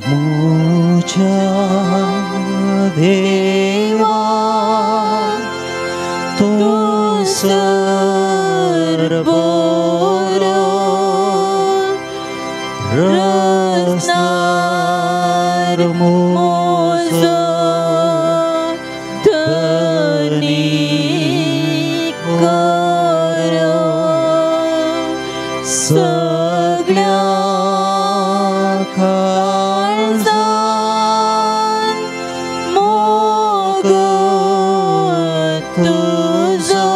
म्हज्या देवा तूं सर्वोरो रसनार म्हजो धनी करो सगळ्या काळजान मोग तुजो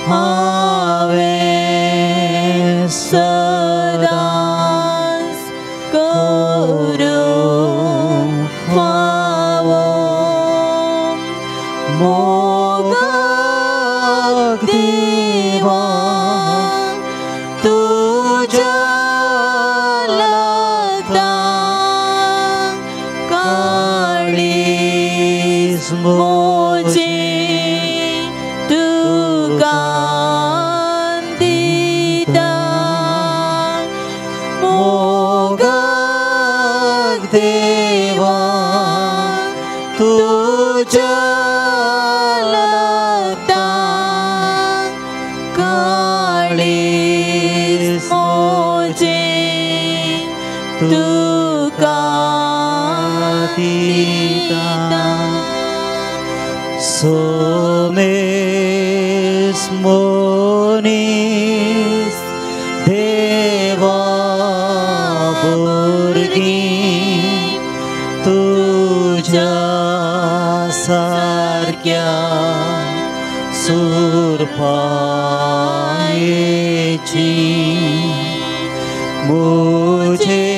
हांवें सदांच करूंक फावो मोगाक देवा तुज्या लागता काळीज म्हजें तुका दिता मोगाक देवा तुज्या लागता काळीज म्हजें तुका दिता. सोमेस मनीस देवा भुरगीं तुज्या सारक्या सुरपायेची म्हजे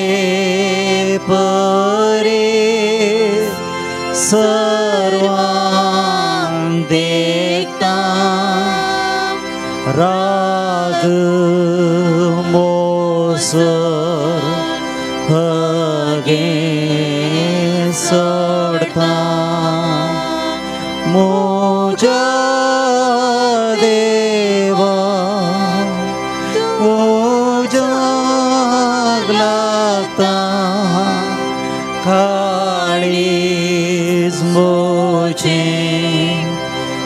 परे सर्वांक देखता राग मोसर हगे सोडता म्हज्या देवा म्हज्याक लागता काळीज म्हजें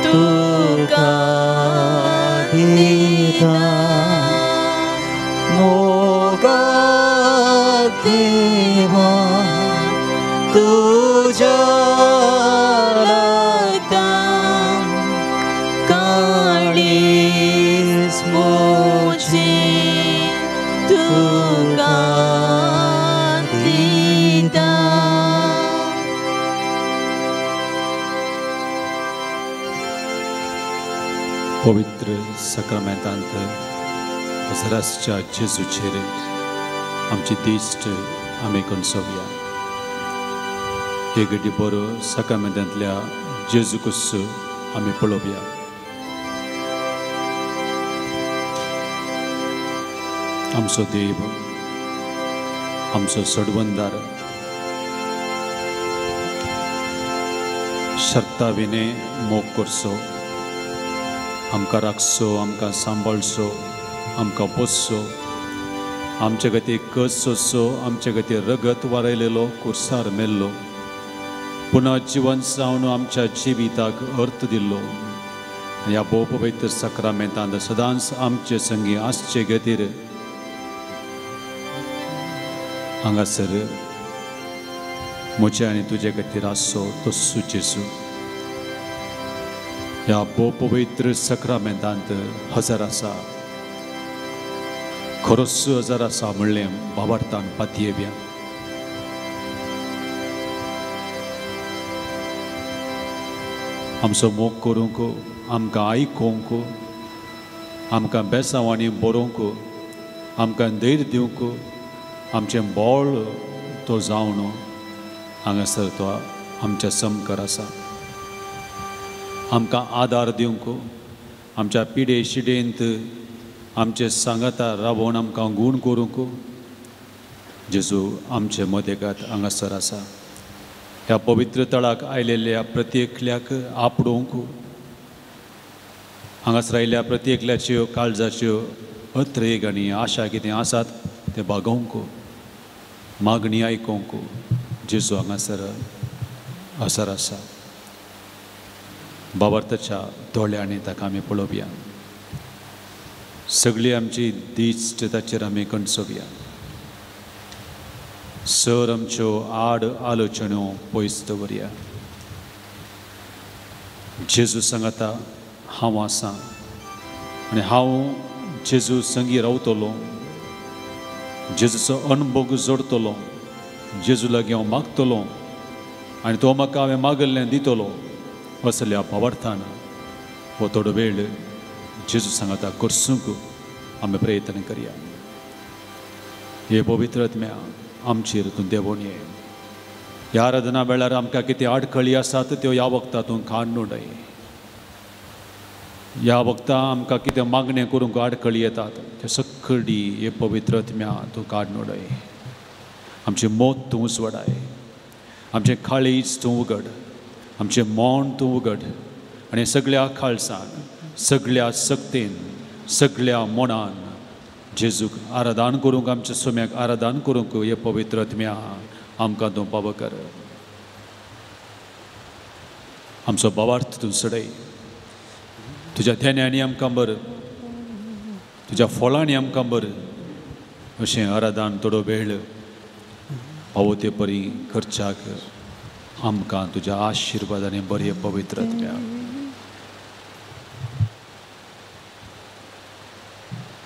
तुका दिता मोगाक देवा तुज्या लागता काळीज म्हजें तुका दिता. पवित्र साक्रामेंतांत हजरासच्या जेजूचेर आमची दिश्ट आमी कणसोवया. हे घडी बरो साक्रामेंतांतल्या जेजू कुस्स आमी पळोवया. आमचो देव, आमचो सडवंदार, शर्ता विणे मोग करचो, आमकां राखचो, आमकां सांबाळचो, आमकां पोसचो, आमचे खातीर कस सोंसचो, आमचे खातीर रगत वारयलेलो, कुर्सार मेल्लो, पुनः जिवन जावन आमच्या जिविताक अर्थ दिल्लो. ह्या भोव पवित्र साक्रामेंतांत सदांच आमचे संगी आसचे खातीर हांगासर म्हजे आनी तुजे खातीर आसचो तस्सू जेजू ह्या भोव पवित्र साक्रामेंतांत हजर आसा, खरोच हजर आसा म्हणलें भावार्थान पातयेवया. आमचो मोग करूंक, आमकां आयकोंक, आमकां बेसांवांनी बरोवंक, आमकां धैर्य दिवंक, आमचें बळ तो जावन हांगासर तो आमच्या समकर आसा. आमकां आदार दिवंक, आमच्या पिडे शिडेंत आमचे सांगाता रावोन आमकां गूण करूंक जेजू आमचे मदेगात हांगासर आसा. ह्या पवित्र तळाक आयलेल्या प्रत्येकल्याक आपडोवंक, हांगासर आयिल्ल्या प्रत्येकल्याच्यो काळजाच्यो अत्रेग आनी आशा कितें आसात तें भागोवंक मागणी आयकूंक जेजू हांगासर असर आसा. बाबार्थाच्या दोळ्यांनी ताका आमी पळोवया, सगळी आमची दिश्ट ताचेर आमी कणसोवया. सर आमच्यो आड आलोचण्यो पयस दवरया. जेजू सांगता हांव आसा आनी हांव जेजू संगी रावतलो, जेजूचो अणभोग जोडतलो, जेजू लागीं हांव मागतलो आनी तो म्हाका हांवें मागल्लें दितलो. असल्या भावार्थान हो थोडो वेळ जेजू सांगता करसूंक आमी प्रयत्न करया. हे पवित्र आत्म्या आमचेर तूं देंवोन ये. ह्या आराधना वेळार आमकां कितें आडखळी आसात त्यो ह्या वखता तूं काडून उडय. ह्या वखता आमकां कितें मागणें करूंक आडखळी येतात त्यो सगळी हे पवित्र आत्म्या तूं काडून उडय. आमचें मोत तूं उजवाडाय, आमचें काळीज तूं उगड, आमचें मौन तूं उगड आनी सगळ्या खालसान, सगळ्या सक्तेन, सगळ्या मनान जेजूक आराधन करूंक, आमच्या सोम्याक आराधन करूंक हे पवित्र आत्म्या आमकां तूं पावो कर. आमचो भावार्थ तूं सडय, तुज्या ध्यान्यांनी आमकां बर, तुज्या फळांनी आमकां बर अशें आराधन थोडो वेळ पावो ते परी करच्याक आमकां तुज्या आशिर्वादांनी बरें पवित्र आत्म्या.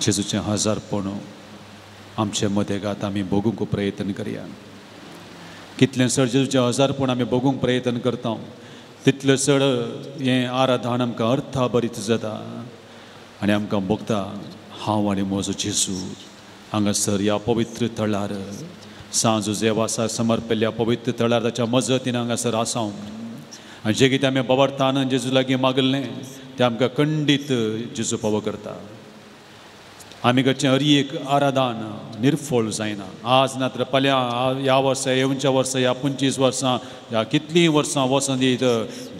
जेजूचें हजारपण आमचे मदेगात आमी भोगूंक प्रयत्न करया. कितलें चड जेजूचें हजारपण आमी भोगूंक प्रयत्न करता तितलें चड हें आराधन आमकां अर्थाभरीत जाता आनी आमकां भोगता हांव आनी म्हजो जेजू हांगासर ह्या पवित्र थळार सांजो जेवासा समर्पिल्ल्या पवित्र थळार ताच्या मजतीन हांगासर आसा. आनी जें कितें आमी बाबार्थान जेजू लागीं मागल्लें तें आमकां खंडीत जेजू पावो करता. आमी करचें हर एक आराधन निर्फळ जायना. आज ना तर फाल्यां, ह्या वर्सा, येवच्या वर्सा, ह्या 25 वर्सां, ह्या कितलीं वर्सां वचोन दीत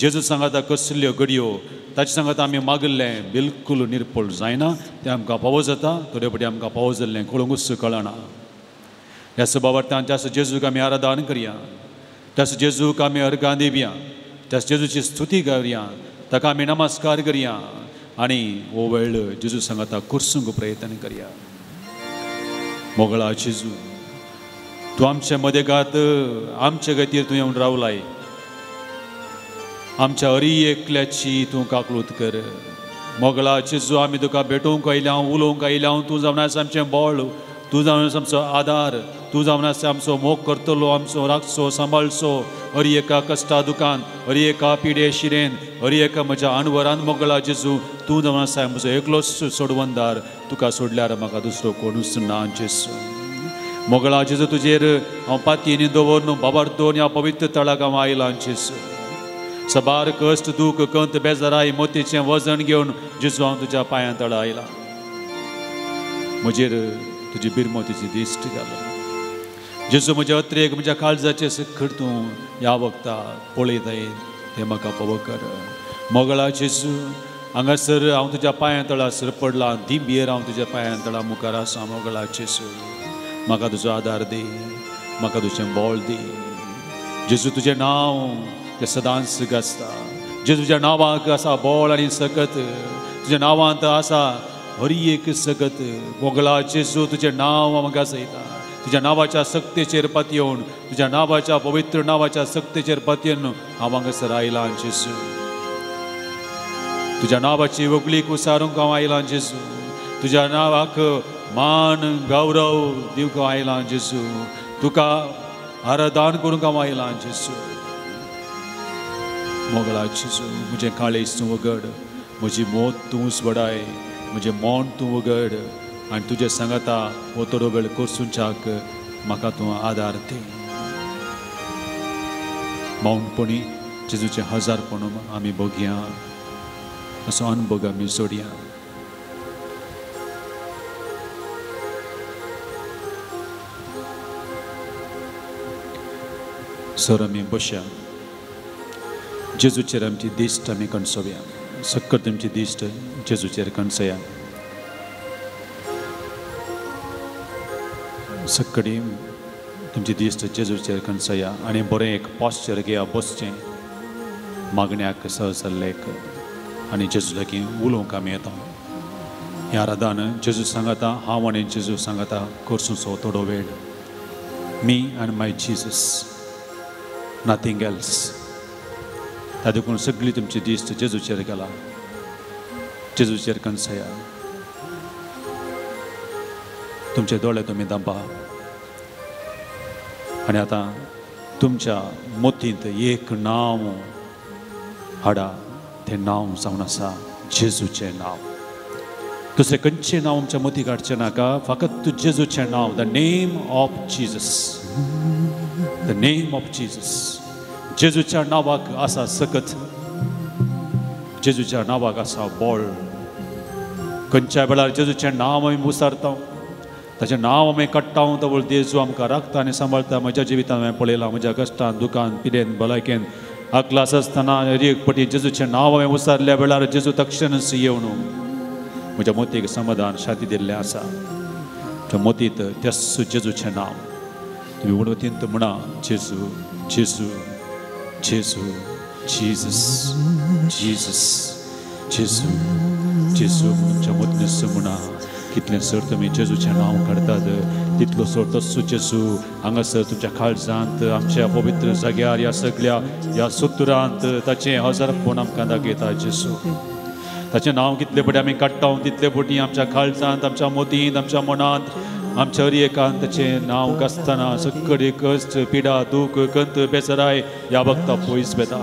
जेजू सांगाता कसल्यो घडयो ताचे सांगाता आमी मागल्लें बिलकूल निर्फळ जायना. तें आमकां पावो जाता. थोडे फावटी आमकां पावो जाल्लें कळूंकूच कळना. ह्या सभावार्थान त्यास जेजूक आमी आराधन करया, त्यास जेजूक आमी अर्गां दिवया, त्यास जेजूची स्तुती करया, ताका आमी नमस्कार करया आनी हो वेळ जेजू सांगाता करसूंक प्रयत्न करया. मोगळा जेजू, तूं आमच्या मदेगात आमचे खातीर तूं येवन रावलाय. आमच्या हरी एकल्याची तूं काकलूत कर. मोगळा जेजू, आमी तुका भेटोवंक आयल्या, उलोवंक आयल्या. तूं जावन आसा आमचें बळ, तूं जावन आसा आमचो आदार, तूं जावन आसा आमचो मोग करतलो, आमचो राखचो, सांबाळचो. हरी एका कश्टा दुकान, हरी एका पिडे शिरेन, हरी एका म्हज्या अणवरान मोगळा जेजू तूं जावन आसा म्हजो एकलोच सोडवंदार. तुका सोडल्यार म्हाका दुसरो कोणूच ना जेजू. मोगळा जेजू, तुजेर हांव पातयेनी दवरून बाबार दोन ह्या पवित्र तळाक हांव आयलां जेजू. सबार कश्ट, दूख, कंत, बेजाराय, मोतीचें वजन घेवन जेजू हांव तुज्या पांयां तळा आयलां. म्हजेर तुजी बिरमोतीची दिश्ट घाल जेजू. म्हज्या अत्रेक, म्हज्या काळजाचें सखर तूं ह्या वखता पळयताय तें म्हाका पवो कर. मोगळा जेजू, हांगासर हांव तुज्या पांयां तळा सर पडलां, दिंबयेर हांव तुज्या पांयां तळा मुखार आसा. मोगळा जेजू, म्हाका तुजो आदार दी, म्हाका तुजें बळ दी जेजू. तुजें नांव तें सदांच गाजता. जेजूच्या नांवाक आसा बळ आनी सकत. तुज्या नांवांत आसा हरी एक सकत. मोगळा जेजू, तुजें नांव हांव गाजयता. तुज्या नांवाच्या सक्तेचेर पातयेवन, तुज्या नांवाच्या पवित्र नांवाच्या सक्तेचेर पातयेवन हांव हांगासर आयलां जेजू. तुज्या नांवाची व्हगळीक उसारूंक हांव आयलां जेजू. तुज्या नांवाक मान गौरव दिवंक हांव आयलां जेजू. तुका आराधन करूंक हांव आयलां जेजू. मोगळा जेजू, म्हजें काळीज तूं उगड, म्हजी मोत तूं उजवाडाय, म्हजें मौन तूं उगड आनी तुजें सांगाता हो थोडो वेळ करसूंच्याक म्हाका तूं आदार दी. मौनपणी जेजूचें हजारपण आमी भोगया, असो अनुभव आमी जोडया. सर आमी बसया, जेजूचेर आमची दिश्ट आमी कणसोवया. सक्कट आमची दिश्ट जेजूचेर कणसया. सक्कडी तुमची दिश्ट जेजूचेर कणसया आनी बरें एक पॉश्चर घेया बसचें मागण्याक सहजल्लेक आनी जेजू लागीं उलोवंक आमी येता. ह्या राधान जेजू सांगता, हांव आनी जेजू सांगता करसूचो थोडो वेळ. Me and my Jesus, nothing else. त्या देखून सगळी तुमची दिश्ट जेजूचेर गेला, जेजूचेर कणसया. तुमचे दोळे तुमी दांबा आनी आतां तुमच्या मोतींत एक नांव हाडा, तें नांव जावन आसा जेजूचें नांव. दुसरें खंयचें नांव आमच्या मोतीक हाडचें नाका, फकत जेजूचें नांव. The name of Jesus, the name of Jesus. जेजूच्या नांवाक आसा सकत, जेजूच्या नांवाक आसा बळ. खंयच्या वेळार जेजूचें नांव आमी उसारता, ताचें नांव आमी काडटा, तो जेजू आमकां राखता आनी सांबाळटा. म्हज्या जिवितांत हांवें पळयलां, म्हज्या कश्टान, दुकान, पिडेन, भलायकेन आकलास आसतना एक पटी जेजूचें नांव हांवें उसारल्या वेळार जेजू तक्षणच येवन म्हज्या मोतीक समाधान, शांती दिल्लें आसा. म्हज्या मोतींत त्याच जेजूचें नांव तुमी उडवतींत म्हणा, जेजू, जेजू, जेजू, जीजस, जीजस, जेजू, जेजू. तुमच्या मोतीन म्हणा. कितलें सर तुमी जेजूचें नांव काडटात तितलो सर तस्सो जेजू हांगासर तुमच्या काळजांत, आमच्या पवित्र जाग्यार, ह्या सगळ्या ह्या सुत्रांत ताचें हजारपण आमकां दाखयता जेजू. ताचें नांव कितले पटी आमी काडटा तितले पटी आमच्या काळजांत, आमच्या मोतींत, आमच्या मनांत, आमच्या हर एकांत ताचें नांव गाजतना सगळे कश्ट, पिडा, दूख, कंत, बेसराय ह्या वखता पयस वेता.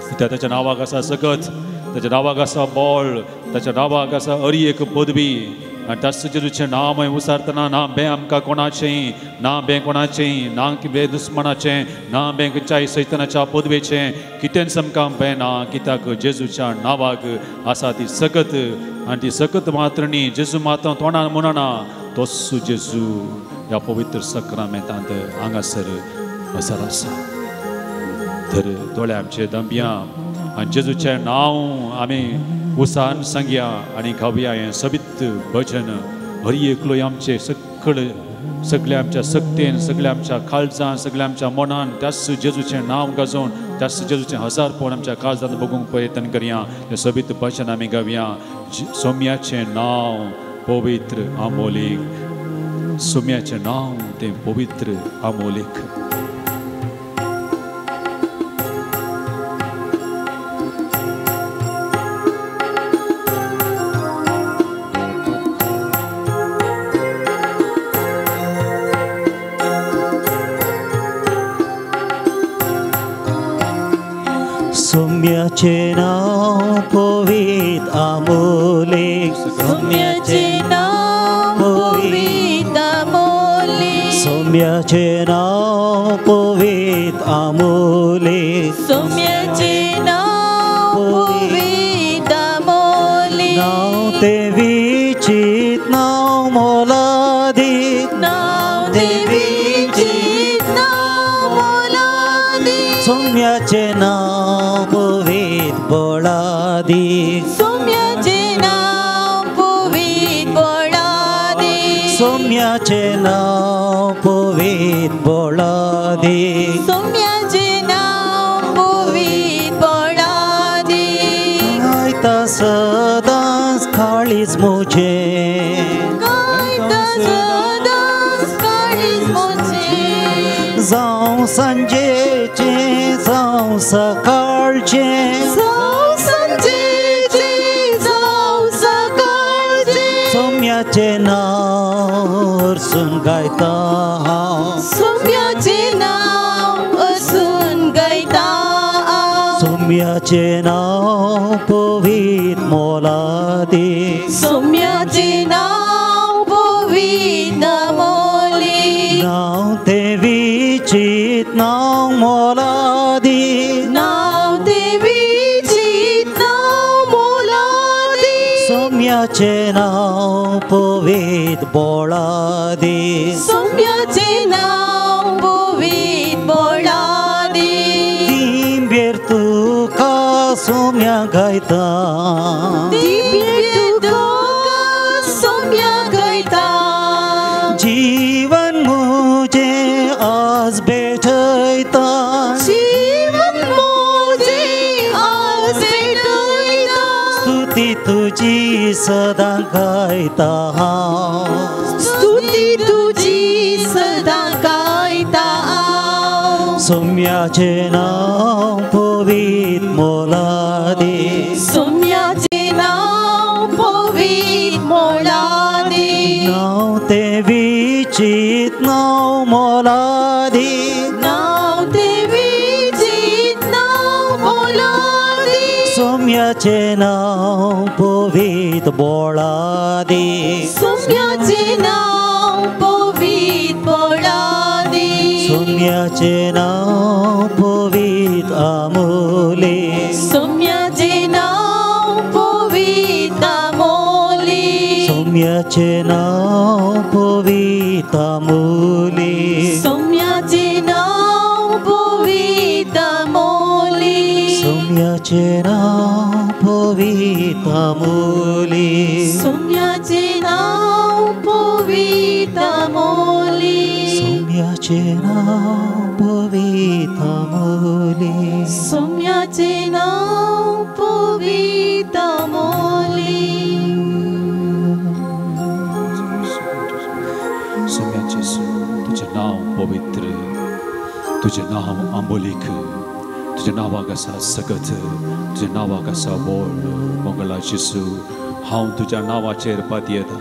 कित्याक ताच्या नांवाक आसा सकत, ताच्या नांवाक आसा बळ, ताच्या नांवाक आसा हर एक पदवी. आनी त्याच जेजूचें नांव आमी उसारतना ना बें आमकां कोणाचें, ना बें कोणाचें, ना बें दुस्मनाचें, ना बें खंयच्याय सैतानाच्या पदवेचें, कितेंच आमकां बें ना. कित्याक जेजूच्या नांवाक आसा ती सकत आनी ती सकत मात्र न्ही, जेजू मात्र तोंडान म्हणना, तोच जेजू ह्या पवित्र सक्रामेंतांत हांगासर हजर आसा. तर दोळे आमचे दंबया आनी जेजूचें नांव आमी उसान सांगया आनी गावया हें सबित भजन. हर एकलो आमचे सगळे, सगळ्या आमच्या सक्तेन, सगळ्या आमच्या काळजान, सगळ्या आमच्या मनान त्याच जेजूचें नांव गाजोवन त्याच जेजूचें हजारपण आमच्या काळजान बघूंक प्रयत्न करया. हें सबित भजन आमी गावया. सोम्याचें नांव पवित्र आमोलीक, सोम्याचें नांव तें पवित्र आमोलीक. सोम्याचें नांव पवित्र आमोलीक, सोम्याचें नांव पवित्र आमोलीक, सोम्याचें नांव पवित्र आमोलीक, सोम्याचें नांव पवित्र आमोलीक. नांव तें विचित नांव मोलादीक, नांव तें विचित नांव मोलादीक, सोम्याचें नांव पवित्र बोळादीक, सोम्याचें नांव पवित्र बोळादीक, सोम्याचें नांव पवित्र बोळादीक, सोम्याचें नांव पवित्र बोळादीक. गायता सदांच काळीज म्हजें, गायता सदांच काळीज म्हजें, जावं सांजेचें जावं सकाळचें, जावं सांजेचें जावं सकाळचें, सोम्याचें नांव अरसून गायता हांव, सोम्याचें नांव अरसून गायता हांव, सोम्याचें नांव पवित्र मोलादीक, सोम्याचें नांव पवित्र आमोलीक, नांव तें विचित नांव मोलादीक, नांव तें विचित नांव मोलादीक, सोम्याचें नांव पवित्र बोळादीक, सोम्याचें नांव पवित्र बोळादीक. दिंबेर तुका सोम्या गायता, दिंबेर तुका सोम्या गायता, जीवन मुझे सदां गायता हांव, स्तुती तुजी सदां गायता हांव। सोम्याचें नांव पवित्र मोलादीक, सोम्याचें नांव पवित्र मोलादीक। नांव तें विचित्र नांव मोलादीक, नांव तें विचित्र नांव मोलादीक। सोम्याचें नांव पवित्र बोळादीक, सोम्याचें नांव पवित्र बोळादीक। सोम्याचें नांव पवित्र आमोलीक, सोम्याचें नांव पवित्र आमोलीक। सोम्याचें नांव पवित्र आमोलीक, सोम्याचें नांव पवित्र आमोलीक। सोम्याचें नांव पवित्र आमोलीक, सोम्याचें नांव पवित्र आमोलीक। सोम्याचें नांव पवित्र आमोलीक, सोम्याचें नांव पवित्र आमोलीक। सोम्या जेजू, तुजें नांव पवित्र, तुजें नांव आंबोलीक, तुज्या नांवाक आसा सकत, तुज्या नांवाक आसा बोळ। मंगळा जेजू, हांव तुज्या नांवाचेर पातयेता।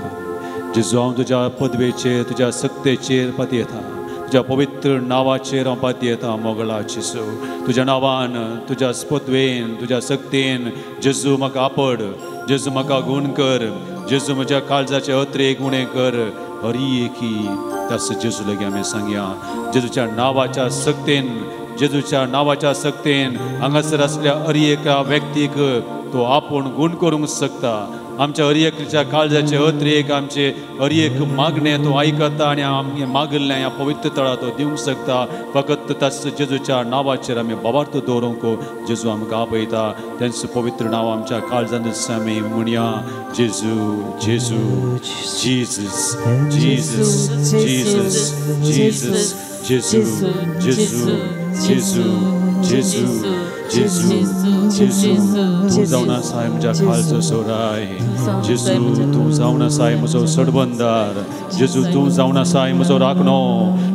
जेजू, हांव तुज्या पदवेचेर, तुज्या सक्तेचेर पातयेता, तुज्या पवित्र नांवाचेर हांव पातयेता। मोगळा जेजू, तुज्या नांवान, तुज्या पदवेन, तुज्या सक्तेन जेजू म्हाका आपड, जेजू म्हाका गूण कर, जेजू म्हज्या काळजाचे अत्रेक उणें कर। हरी एकी त्यास जेजू लागीं आमी सांगया, जेजूच्या नांवाच्या सक्तेन, जेजूच्या नांवाच्या सक्तेन हांगासर आसल्या हर एका व्यक्तीक तो आपूण गूण करूंक शकता। आमच्या हर एकच्या काळजाचे अत्रेक, आमचे हर एक मागणें तो आयकता आनी आमगे मागिल्लें ह्या पवित्र तळा तो दिवंक शकता। फकत त्याच जेजूच्या नांवाचेर आमी भावार्थ दवरूंक जेजू आमकां आपयता। तेंच पवित्र नांव आमच्या काळजांत आमी म्हणया, जेजू, जेजू, Jesus, Jesus, Jesus, Jesus, जेजू, जेजू, जेजू, जेजू, जेजू, जेजू, तूं जावन आसाय म्हज्या काळजो सोराय। जेजू, तूं जावन आसाय म्हजो सडबंदार। जेजू, तूं जावन आसाय म्हजो राखणो।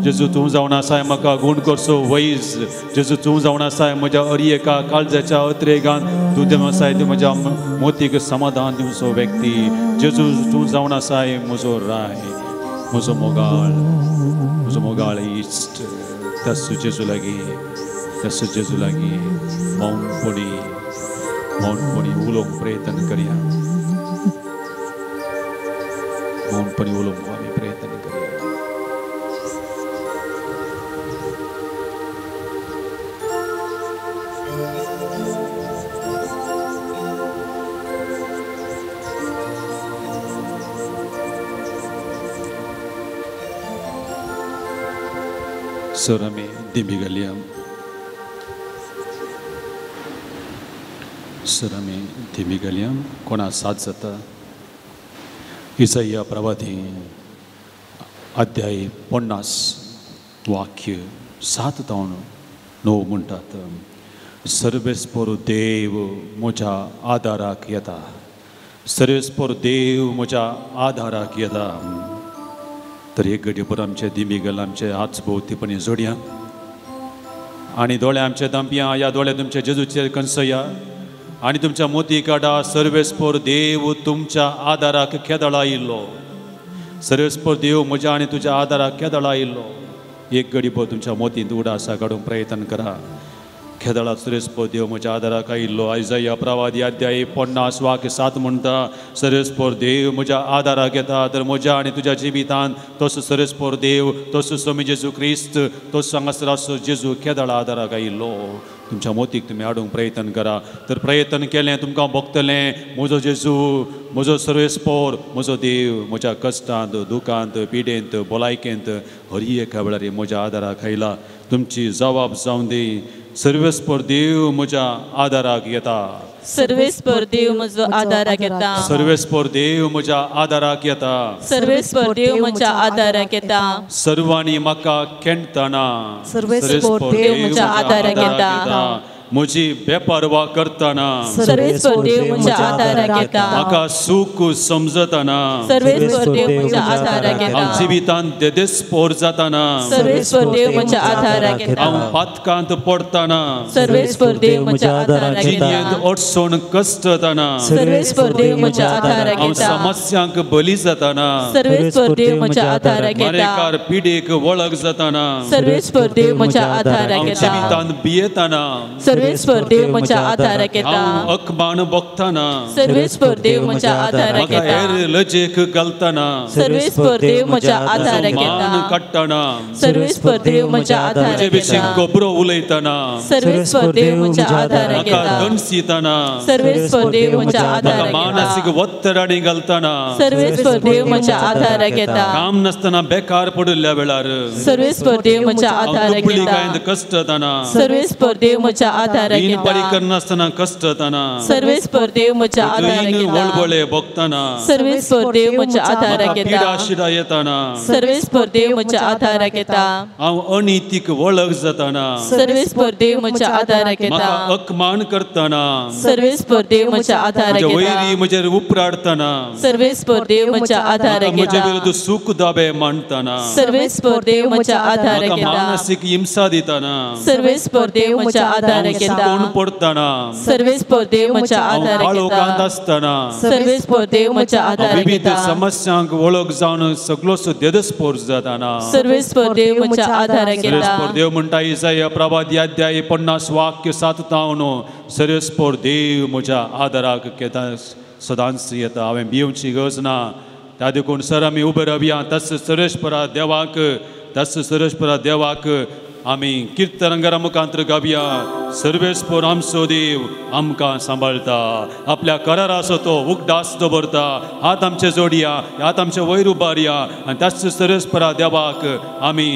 जेजू, तूं जावन आसाय म्हाका गूण करचो वैज। जेजू, तूं जावन आसाय म्हज्या हर एका काळजाच्या अत्रेगान तूं देव आसाय, तूं म्हज्या मोतीक समाधान दिवचो व्यक्ती। जेजू, तूं जावन आसाय म्हजो राय, म्हजो मोगाळ, म्हजो मोगाळ इश्ट। त्यास जेजू लागीं, त्यास जेजू लागीं मौनपणी, मौनपणी उलोवंक प्रयत्न करया, मौनपणी उलोवंक आमी प्रयत्न करया। सर आमी दिमी घालया, सर आमी दिमी घालया। कोणा साथ जाता? इसाया प्रवादी अध्याय 50 वाक्य 7 जावन 9 म्हणटात, सर्वेस्पर देव म्हज्या आदाराक येता, सर्वेस्पर देव म्हज्या आदाराक येता। तर एक घडयेभर आमचे दिमी घाल, आमचे हात भोवतीपणी जोडया आनी दोळे आमचे दांपया, ह्या दोळे तुमच्या जेजूचेर कणसया आनी तुमच्या मोती काडा। सर्वेस्पर देव तुमच्या आदाराक केदळा आयिल्लो, सर्वेस्पर देव म्हज्या आनी तुज्या आदाराक केदळा आयिल्लो। एक घडयेभर तुमच्या मोतींत उडासा काडूंक प्रयत्न करा। खेदळा सर्वेस्पर देव म्हज्या आदाराक आयिल्लो। आयजया प्रवादी अध्याय 50 वाक्य 7 म्हणटा, सर्वेस्पर देव म्हज्या आदाराक येता। तर म्हज्या आनी तुज्या जिवितांत तसो सर्वेस्पर देव, तसो स्वामी जेजू क्रिस्त, तसो हांगासर आसो जेजू केदळा आदाराक आयिल्लो। तुमच्या मोतीक तुमी हाडूंक प्रयत्न करा। तर प्रयत्न केलें तुमकां भोगतलें, म्हजो जेजू, म्हजो सर्वेस्पर, म्हजो देव म्हज्या कश्टांत, दुखांत, पिडेंत, भलायकेंत हर एका वेळार म्हज्या आदाराक आयला। तुमची जबाब जावन दी, सर्वेस्पर देव म्हज्या आदाराक येता, सर्वेस्पर देव म्हजो आदाराक येता, सर्वेस्पर देव म्हज्या आदाराक येता, सर्वेस्पर देव म्हज्या आदाराक येता। सर्वांनी म्हाका खेणटना सर्वेस्पर देव म्हज्या आदाराक येता, म्हजी बेपर्वा करतना, सर्वेस्पर देव म्हज्या आदाराक येता, म्हाका सूख समजतना, सर्वेस्पर देव म्हज्या आदाराक येता, हांव जिवितांत देदेस्पोर जातना, सर्वेस्पर देव म्हज्या आदाराक येता, हांव पातकांत पडतना, सर्वेस्पर देव म्हज्या आदाराक येता, जिणेंत अडचण कश्टतना, सर्वेस्पर देव म्हज्या आदाराक हांव येता, समस्यांक बली जातना, सर्वेस्पर देव म्हज्या आदाराक येता, मारेकार पिडेक वळख जातना, सर्वेस्पर देव म्हज्या आदाराक हांव येता, जिवितांत भियेतना, सर्वेस्पर देव म्हज्या आदाराक येता, हांव अकमान भोगतना, सर्वेस्पर देव म्हज्या आदाराक म्हाका येता, हेर लजेक घालतना, सर्वेस्पर देव म्हज्या आदाराक मान येता, काडटना, सर्वेस्पर देव म्हज्या आदाराक म्हजे विशीं येता, खबरो उलयतना, सर्वेस्पर देव म्हज्या आदाराक म्हाका येता, दणसितना, सर्वेस्पर देव म्हज्या म्हाका आदाराक येता, मानसीक वत्तराणी घालतना, सर्वेस्पर देव म्हज्या आदाराक येता, काम नासतना बेकार पडिल्ल्या वेळार, सर्वेस्पर देव म्हज्या हांव आदाराक येता, दुबळीकायेंत कश्टतना, सर्वेस्पर देव म्हज्या आदाराक रीण येता, पारी करनासतना कश्टतना, सर्वेस्पर देव म्हज्या आदाराक रीण येता, वळवळे भोगतना, सर्वेस्पर देव म्हज्या आदाराक म्हाका येता, पिडा शिडा येतना, सर्वेस्पर देव म्हज्या आदाराक येता, हांव अनितीक वळख जातना, सर्वेस्पर देव म्हज्या आदाराक येता, म्हाका अकमान करतना, सर्वेस्पर देव म्हज्या आदाराक म्हज्या येता, वैरी म्हजेर उपराडतना, सर्वेस्पर देव म्हज्या आदाराक म्हजे येता, विरुद्ध सूख दाबे मांडतना, सर्वेस्पर देव म्हज्या आदाराक म्हाका येता, मानसीक हिंसा दितना, सर्वेस्पर देव म्हज्या आदाराक येता, सुकोवन पडतना, सर्वेस्पर देव म्हज्या हांव आदाराक काळोखांत येता, आसतना, सर्वेस्पर देव म्हज्या हांव आदाराक विविध येता, समस्यांक वळख जावन सगळोसो देदस्पोर जातना, सर्वेस्पर देव म्हज्या आदाराक येता, सर्वेस्पर देव म्हणटा इसाया प्रवादी अध्याय 50 वाक्य 7 तावन, सर्वेस्पर देव म्हज्या आदाराक येता, सदांच येता, हांवें भिवची गरज ना. त्या देखून सर आमी उबे रावया, तस सर्वेस्परा देवाक, तस सर्वेस्परा देवाक आमी किर्तनंगरा मुखांतर गावया. सर्वेस्पर आमचो देव आमकां सांबाळटा, आपल्या कराराचो तो उगडास दवरता. हात आमचे जोडया, हात आमचे वयर उबारया आनी त्याच सर्वेस्परा देवाक आमी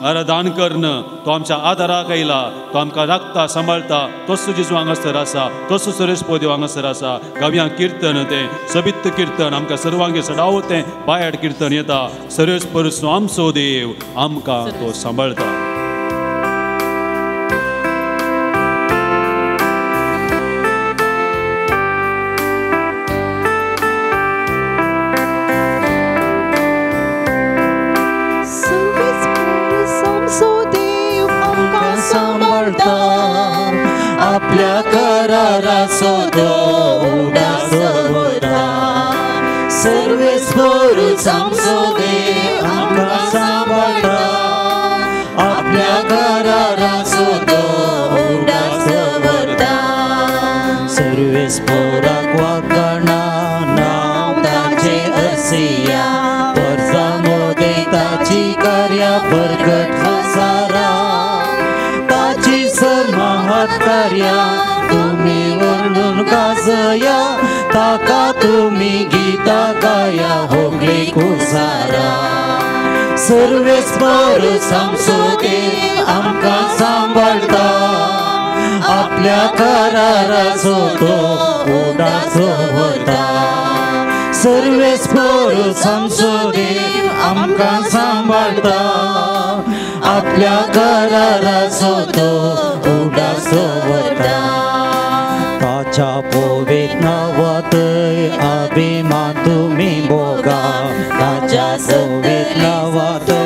आराधन करून तो आमच्या आदाराक आयला, तो आमकां राखता सांबाळटा. तोच जेजू हांगासर आसा, तोच सर्वेस्पर देव हांगासर आसा. गावया किर्तन, तें सबित्त किर्तन आमकां सर्वांगे सडाव तें बायाट किर्तन येता. सर्वेस्पर आमचो देव आमकां तो सांबाळटा. आपल्या कराराचो तो उडास दवरता, सर्वेस्पर आमचो देव आमकां सांबाळटा, आपल्या कराराचो तो उडास दवरता. सर्वेस्पराक वागणा नांव ताचें आसया, वर्सां मदें ताची कार्यां परगट सारा, ताची सर्व कार्या तुमी वर्णून गाजया, ताका तुमी गीतां गाया होगळी कुसारा. सर्वेस्पर आमचो देव आमकां सांबाळटा, आपल्या कराराचो तो उडास दवरता. सर्वेस्पर आमचो देव आमकां सांबाळटा, आपल्या कराराचो तो उडास दवरता. ताच्या पवित्र नांवांतय अभिमान तुमी भोगा, ताच्या पवित्र नांवांतय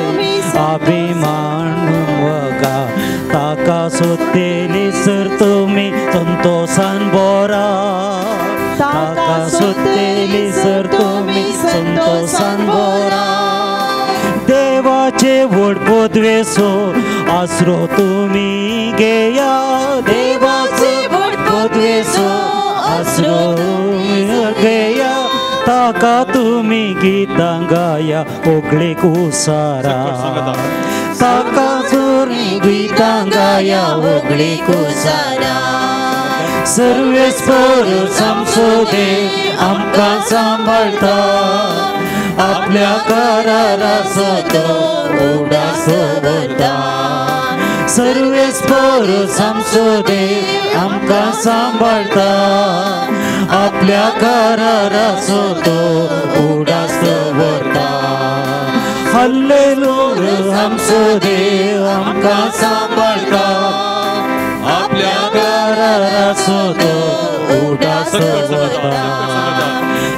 अभिमान भोगा, ताका सोदतली सर तुमी संतोसान बोरा, ताका सोदतली सर तुमी संतोसान बोरा. देवाचे व्हड पदवेचो आसरो तुमी घेया, देवाचे व्हड पदवेचो आसरो तुमी घेया, ताका तुमी गीतां गाया होगळी कुसारा, ताका तुमी गीतां गाया होगळी कुसारा. सर्वेस्पर आमचो देव आमकां सांबाळटा, आपल्या कराराचो तो उडास दवरता. सर्वेस्पर आमचो देव आमकां सांबाळटा, आपल्या कराराचो तो उडास दवरता. हाल्लेलुया आमचो देव आमकां सांबाळटा, आपल्या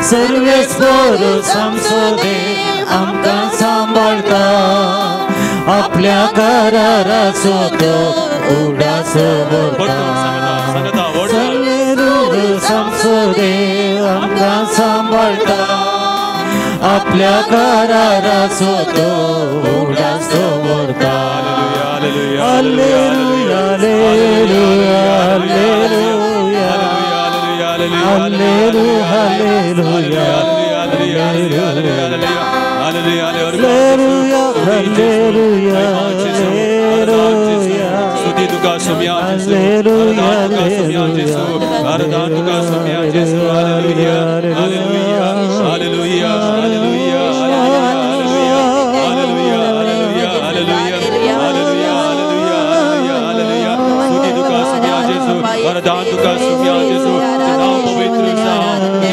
सर्वेस्पर आमचो देव आमकां सांबाळटा आपल्या कराराचो तो उडास दवरता. सर्वेस्पर आमचो देव आमकां सांबाळटा आपल्या कराराचो तो उडास दवरता. Alleluia, alleluia, alleluia, alleluia, alleluia, alleluia, alleluia. स्तुति तुका सुम्या जेसू, आराधना तुका सुम्या जेसू. Hallelujah, hallelujah, hallelujah, hallelujah, hallelujah, hallelujah, hallelujah, hallelujah, hallelujah. स्तुति तुका सुम्या जेसू, आराधना तुका सुम्या जेसू. नाव पवित्र सा,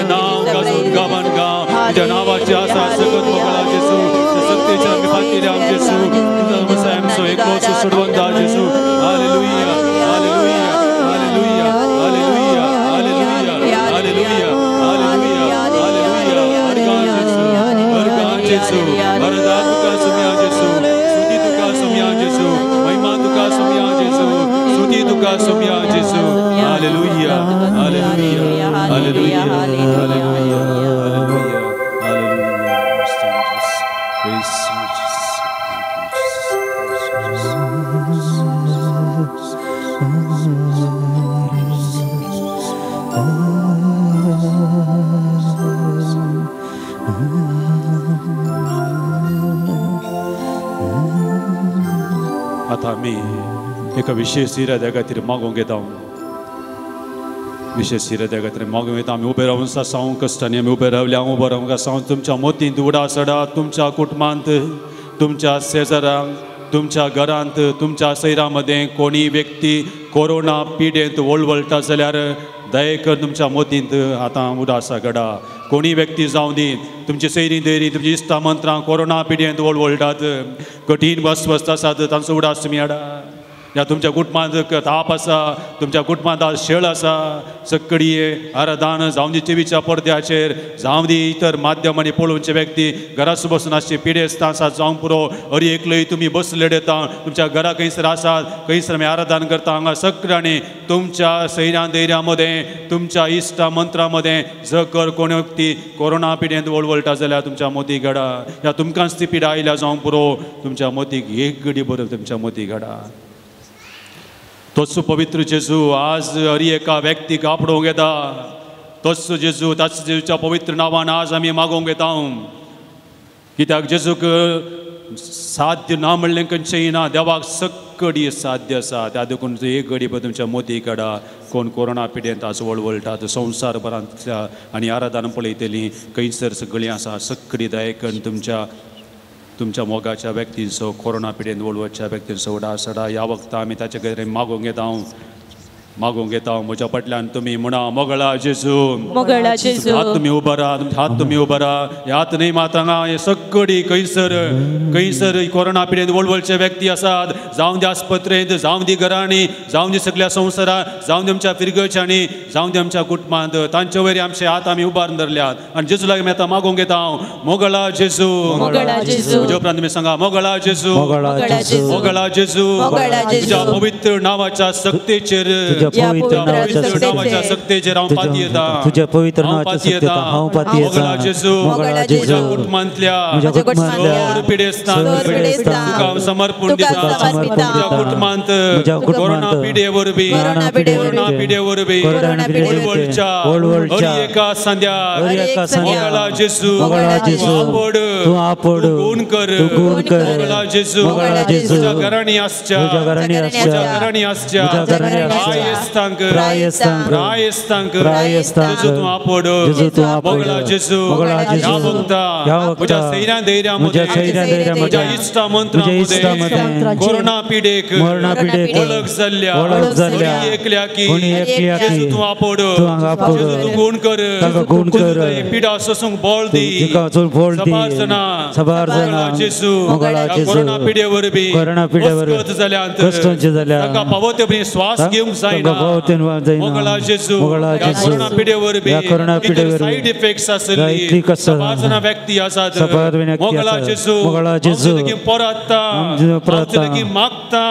नाव का गावन गा, तुझ्या नावाची आसा सगत मोगळा जेसू, सत्तेच्या आमी फाटीर आम जेसू, तुझा मसाय आमचो एकलोच सोडवंत Jesu. Hallelujah, hallelujah, hallelujah, hallelujah, hallelujah, hallelujah, hallelujah, hallelujah. अर्गान जेसू, अर्गान जेसू, आराधना तुका सुम्या जेसू, स्तुती तुका सुम्या जेसू, महिमा तुका सुम्या जेसू, स्तुती तुका सुम्या जेसू. Hallelujah, hallelujah, hallelujah, hallelujah, hallelujah, hallelujah. Praise you, Jesus. आतां आमी एका विशेष इराद्या खातीर मागूंक येता. विशेष इराद्या खातीर मागूंक येता. आमी उबे रावून सावंक कश्टांनी आमी उबे रावले. हांव उबो रावूंक आसा. तुमच्या मतींत उडास हाडा. तुमच्या कुटुंबांत, तुमच्या शेजारांक, तुमच्या घरांत, तुमच्या सैरा मदें कोणी व्यक्ती कोरोना पिडेंत वळवळटा जाल्यार दयेकर तुमच्या मतींत आतां उडासा घडा. कोणी व्यक्ती जावं दी, तुमची सैरी दैरी, तुमची इश्टा मंत्रां कोरोना पिडेंत वळवळटात, कठीण अस्वस्थ आसात, तांचो उडास तुमी हाडा. या तुमच्या कुटुंबांत ताप आसा, तुमच्या कुटुंबांत आज शेळ आसा, सक्कडी आराधन जावं दी टिवीच्या पडद्याचेर, जावं दी इतर माध्यमांनी पळोवचे व्यक्ती घरास बसून आसचे पिडेस्त आसात जावं पुरो. अरी एकलय तुमी बसले येता, तुमच्या घरा खंयसर आसात, खंयसर आमी आराधन करता हांगा सगळ्यांनी तुमच्या सैऱ्यां दैऱ्यां मदें, तुमच्या इश्टा मंत्रां मदें जर कोण व्यक्ती कोरोना पिडेंत वळवळटा जाल्यार तुमच्या मोती घडा. या तुमकांच ती पिडा आयल्या जावं पुरो, तुमच्या मोतीक एक घडी बरोबर तुमच्या मोती घडा. तोच पवित्र जेजू आज हरी एका व्यक्तीक आपडोवंक येता. तोच जेजू, त्याच जेजूच्या पवित्र नांवान आज आमी मागोवंक येता. कित्याक जेजूक साध्य ना म्हणलें खंयचेंय ना, देवाक सक्कडी साध्य आसा. त्या देखून एक घडी पळय तुमच्या मोती काडा. कोण कोरोना पिडेंत आज वळवळटात संवसारभरांतल्या आनी आराधना पळयतली खंयसर सगळीं आसा, सक्कडी दयेकन तुमच्या तुमच्या मोगाच्या व्यक्तींचो, कोरोना पिडेन वळवळच्या व्यक्तींचो उडास हाडा. ह्या वखता आमी ताचे कडेन मागूंक येता, मागूंक येता. म्हज्या फाटल्यान तुमी म्हणा, मोगळा जेजू, मोगळा जेजू. हात तुमी उबरा, हात तुमी उबरा. ह्यात न्हय मात हांगा हे सगळी खंयसर खंयसर कोरोना पिडेन वळवळचे व्यक्ती आसात, जावं दी आस्पत्रेंत, जावं दी घरांनी, जावं दी सगळ्या संवसारांत, जावं दी आमच्या फिरगर्जांनी, जावं दी आमच्या कुटुंबांत, तांचे वयर आमचे हात आमी उबारून धरल्यात आनी जेजू लागीं आमी आतां मागूंक येता. मोगळा जेजू, मोगळा जेजू. म्हज्या उपरांत तुमी सांगा, मोगळा जेजू, मोगळा जेजू, मोगळा जेजू. तुज्या पवित्र नांवाच्या सक्तेचेर, तुझ्या पवित्र नावाच्या सक्तेचेर हांव पातयेता, तुझ्या पवित्र नावाच्या सक्तेचेर हांव पातयेता. मोगळा जेजू, म्हज्या कुटुंबांतल्या सर पिडेस्तांक तुका हांव समर्पण दिता. म्हज्या कुटुंबांत कोरोना पिडे वरवीं, कोरोना पिडे वरवीं वळवळच्या हर एका संध्या मोगळा जेजू, तूं आपोड, तूं गुण कर. मोगळा जेजू, तुझ्या घरांनी आसच्या, तुझ्या घरांनी आसच्या प्रायस्तांक, प्रायस्तांक जेजू तूं आपोड. मोगळा जेजू, ह्या वखता म्हज्या सैऱ्यां धैर्या मदें, म्हज्या इश्टा मंत्रां मदें कोरोना पिडेक वळख जाल्ल्या कोणी एकल्या की जेजू तूं आपोड, जेजू तूं गुण कर, पिडा सोसूंक बळ दी. सबार जाणां, मोगळा जेजू, कोरोना पिडे वरवीं अस्वस्थ जाल्यात, तांकां फावो ते श्वास घेवंक जायना, जायना. मोगळा जेजू, ह्या कोरोना पिडेवर बी सायड इफेक्ट्स आसली सबार जाणां व्यक्ती आसात. मोगळा जेजू, हांव तुजे परतता, हांव तुजे लागीं मागता.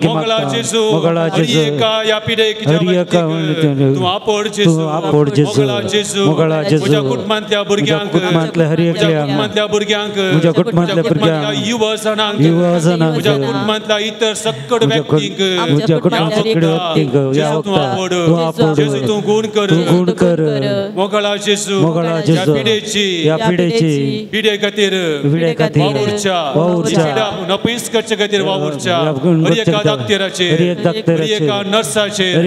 मोगळा जेजू, हर एका ह्या पिडेक तूं आपोड जेजू. मोगळा जेजू, म्हज्या कुटुंबांतल्या भुरग्यांक, म्हज्या कुटुंबांतल्या भुरग्यांक, म्हज्या कुटुंबांतल्या युवा जाणांक, म्हज्या कुटुंबांतल्या इतर सकड व्यक्तींक जेजू तूं आपोड, जेजू तूं गुण कर. मोगळा जेजू, ह्या पिडेची पिडे खातीर वावुरच्या, नपयस करचे खातीर वावुरच्या हर एका दाक्तेराचेर, हर एका नर्साचेर, हर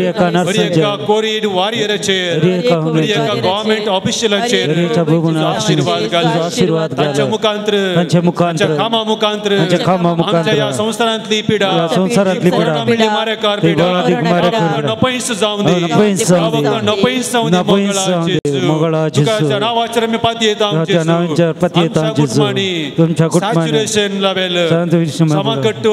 एका कोरीड वॉरियराचेर, हर एका गव्हर्नमेंट ऑफिशियलाचेर आशीर्वाद घाल. तांच्या मुखांत्र, तांच्या कामा मुखांत्र आमच्या ह्या संवसारांतली पिडा, मारेकार पिडा नपयस जावं दी, नपयस जावं दी. मोगळा जेजू, तुझ्या नांवाचेर आमी पातयेता. आमच्या कुटुंबांनी सॅच्युरेशन लेवल समाकट्ट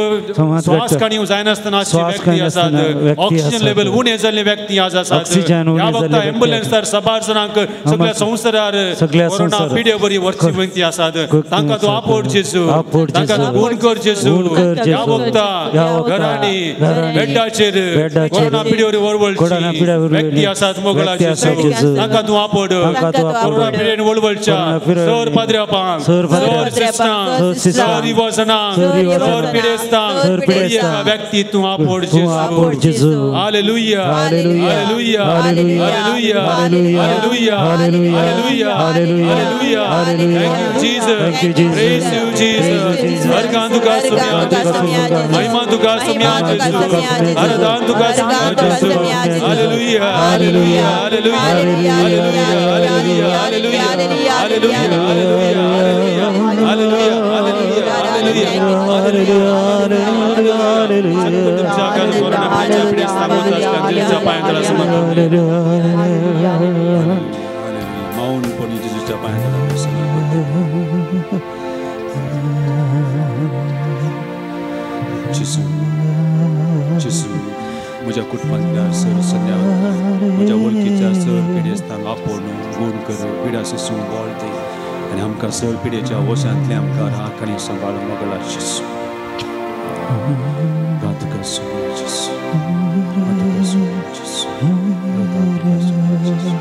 श्वास काणी जायनासतना व्यक्ती आसात, ऑक्सिजन लेवल उणें जाल्ले व्यक्ती आज आसात. ह्या वखता एम्बुलन्सार सबार जाणांक सगळ्या संवसारार कोरोना पिडे बरी वरची व्यक्ती आसात. तांकां तूं आपोड जेजू, तांकां तूं गुण कर जेजू. ह्या वखता घरांनी बेडाचेर कोरोना पिडेवर वळवळची व्यक्ती आसात. मोगळा जेजू, तांकां तूं आपोड. कोरोना पिडेन वळवळच्या सर पाद्र्यापांक, सर सिस्टांक, सर युवजणांक, सर पिडेस्तांक, एका व्यक्ती तूं आपोड जेजू. Hallelujah, hallelujah, hallelujah, hallelujah, hallelujah, hallelujah. Thank you Jesus, praise you Jesus. हरगान तुका सुम्या, महिमा तुका सुम्या जेजू, आराधन तुका सुम्या जेजू. Hallelujah, hallelujah, hallelujah, hallelujah, hallelujah, hallelujah, hallelujah, hallelujah, hallelujah. मौनपणे जेजूच्या पांयांत समर्पण. जेजू, जेजू, म्हज्या कुटुंबांतल्या सर सद्या म्हज्या वळखीच्या सर पिडेस्तांक आपोवन गुण कर, पिडा शिसूंक बळ दी आनी आमकां सर पिडेच्या वशांतलें आमकां राख आनी सांबाळ. मोगळा जेजू, तुका सुम्या जेजू, तुका सुम्या जेजू, तुका सुम्या जेजू.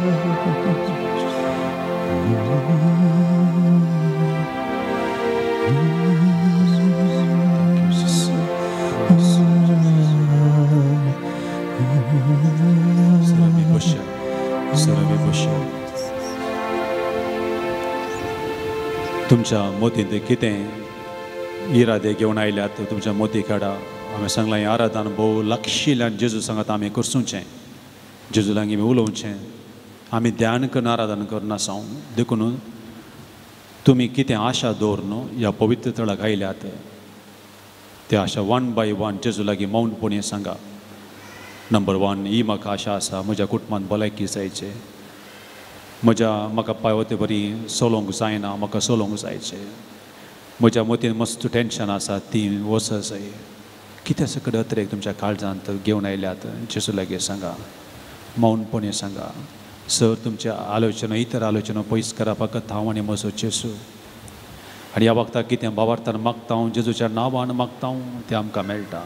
तुमच्या मोतींत कितें इरादे घेवन आयल्यात तुमच्या मोती काडा. हांवें सांगलां हें आराधन भोव लागशिल्ल्यान जेजू सांगात आमी करसूचें, जेजू लागीं आमी उलोवचें, आमी ध्यान करून आराधन करनासा. देखून तुमी कितें आशा दवरून ह्या पवित्र थळाक आयल्यात ते आशा वन बाय वन जेजू लागीं मौनपणी सांगा. नंबर वन, ही म्हाका आशा आसा म्हज्या कुटुंबांत भलायकी जायचें, म्हज्या म्हाका पावते बरी चलोवंक जायना, म्हाका चलोवंक जायचें, म्हज्या मतीन मस्त टेंशन आसा ती वच जाय. कितें सगळें अत्रेक तुमच्या काळजांत घेवन आयल्यात जेजू लागीं सांगा, मौनपणी सांगा. सर तुमच्या आलोचना इतर आलोचना पयस करप फकत हांव आनी म्हजो जेजू. आनी ह्या वखदाक कितें बाबार्थान मागता हांव जेजूच्या नांवान मागता हांव तें आमकां मेळटा.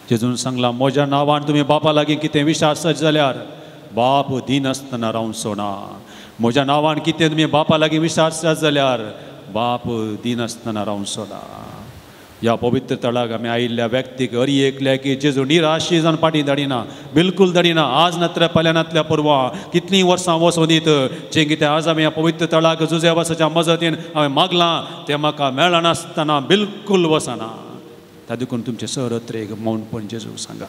जेजून सांगलां म्हज्या नांवान तुमी बापा लागीं कितें विश्वास आसत जाल्यार बाप दिनासतना रावचो ना. म्हज्या नांवान कितें तुमी बापा लागीं विश्वास आसत जाल्यार बाप दिनासतना रावचो ना. ह्या पवित्र तळाक आमी आयिल्ल्या व्यक्तीक हरी एकल्याक जेजू निराशी जावन फाटीं धाडिना, बिलकूल धाडिना. आज नातल्या फाल्यां नातल्या परवां कितलीं वर्सां वचूं दीत, जें कितें आज आमी ह्या पवित्र तळाक जुजेवासाच्या मजतीन हांवें मागलां तें म्हाका मेळनासतना बिलकूल वचना. त्या देखून तुमचें सर अत्रेक मौनपण जेजूक सांगा.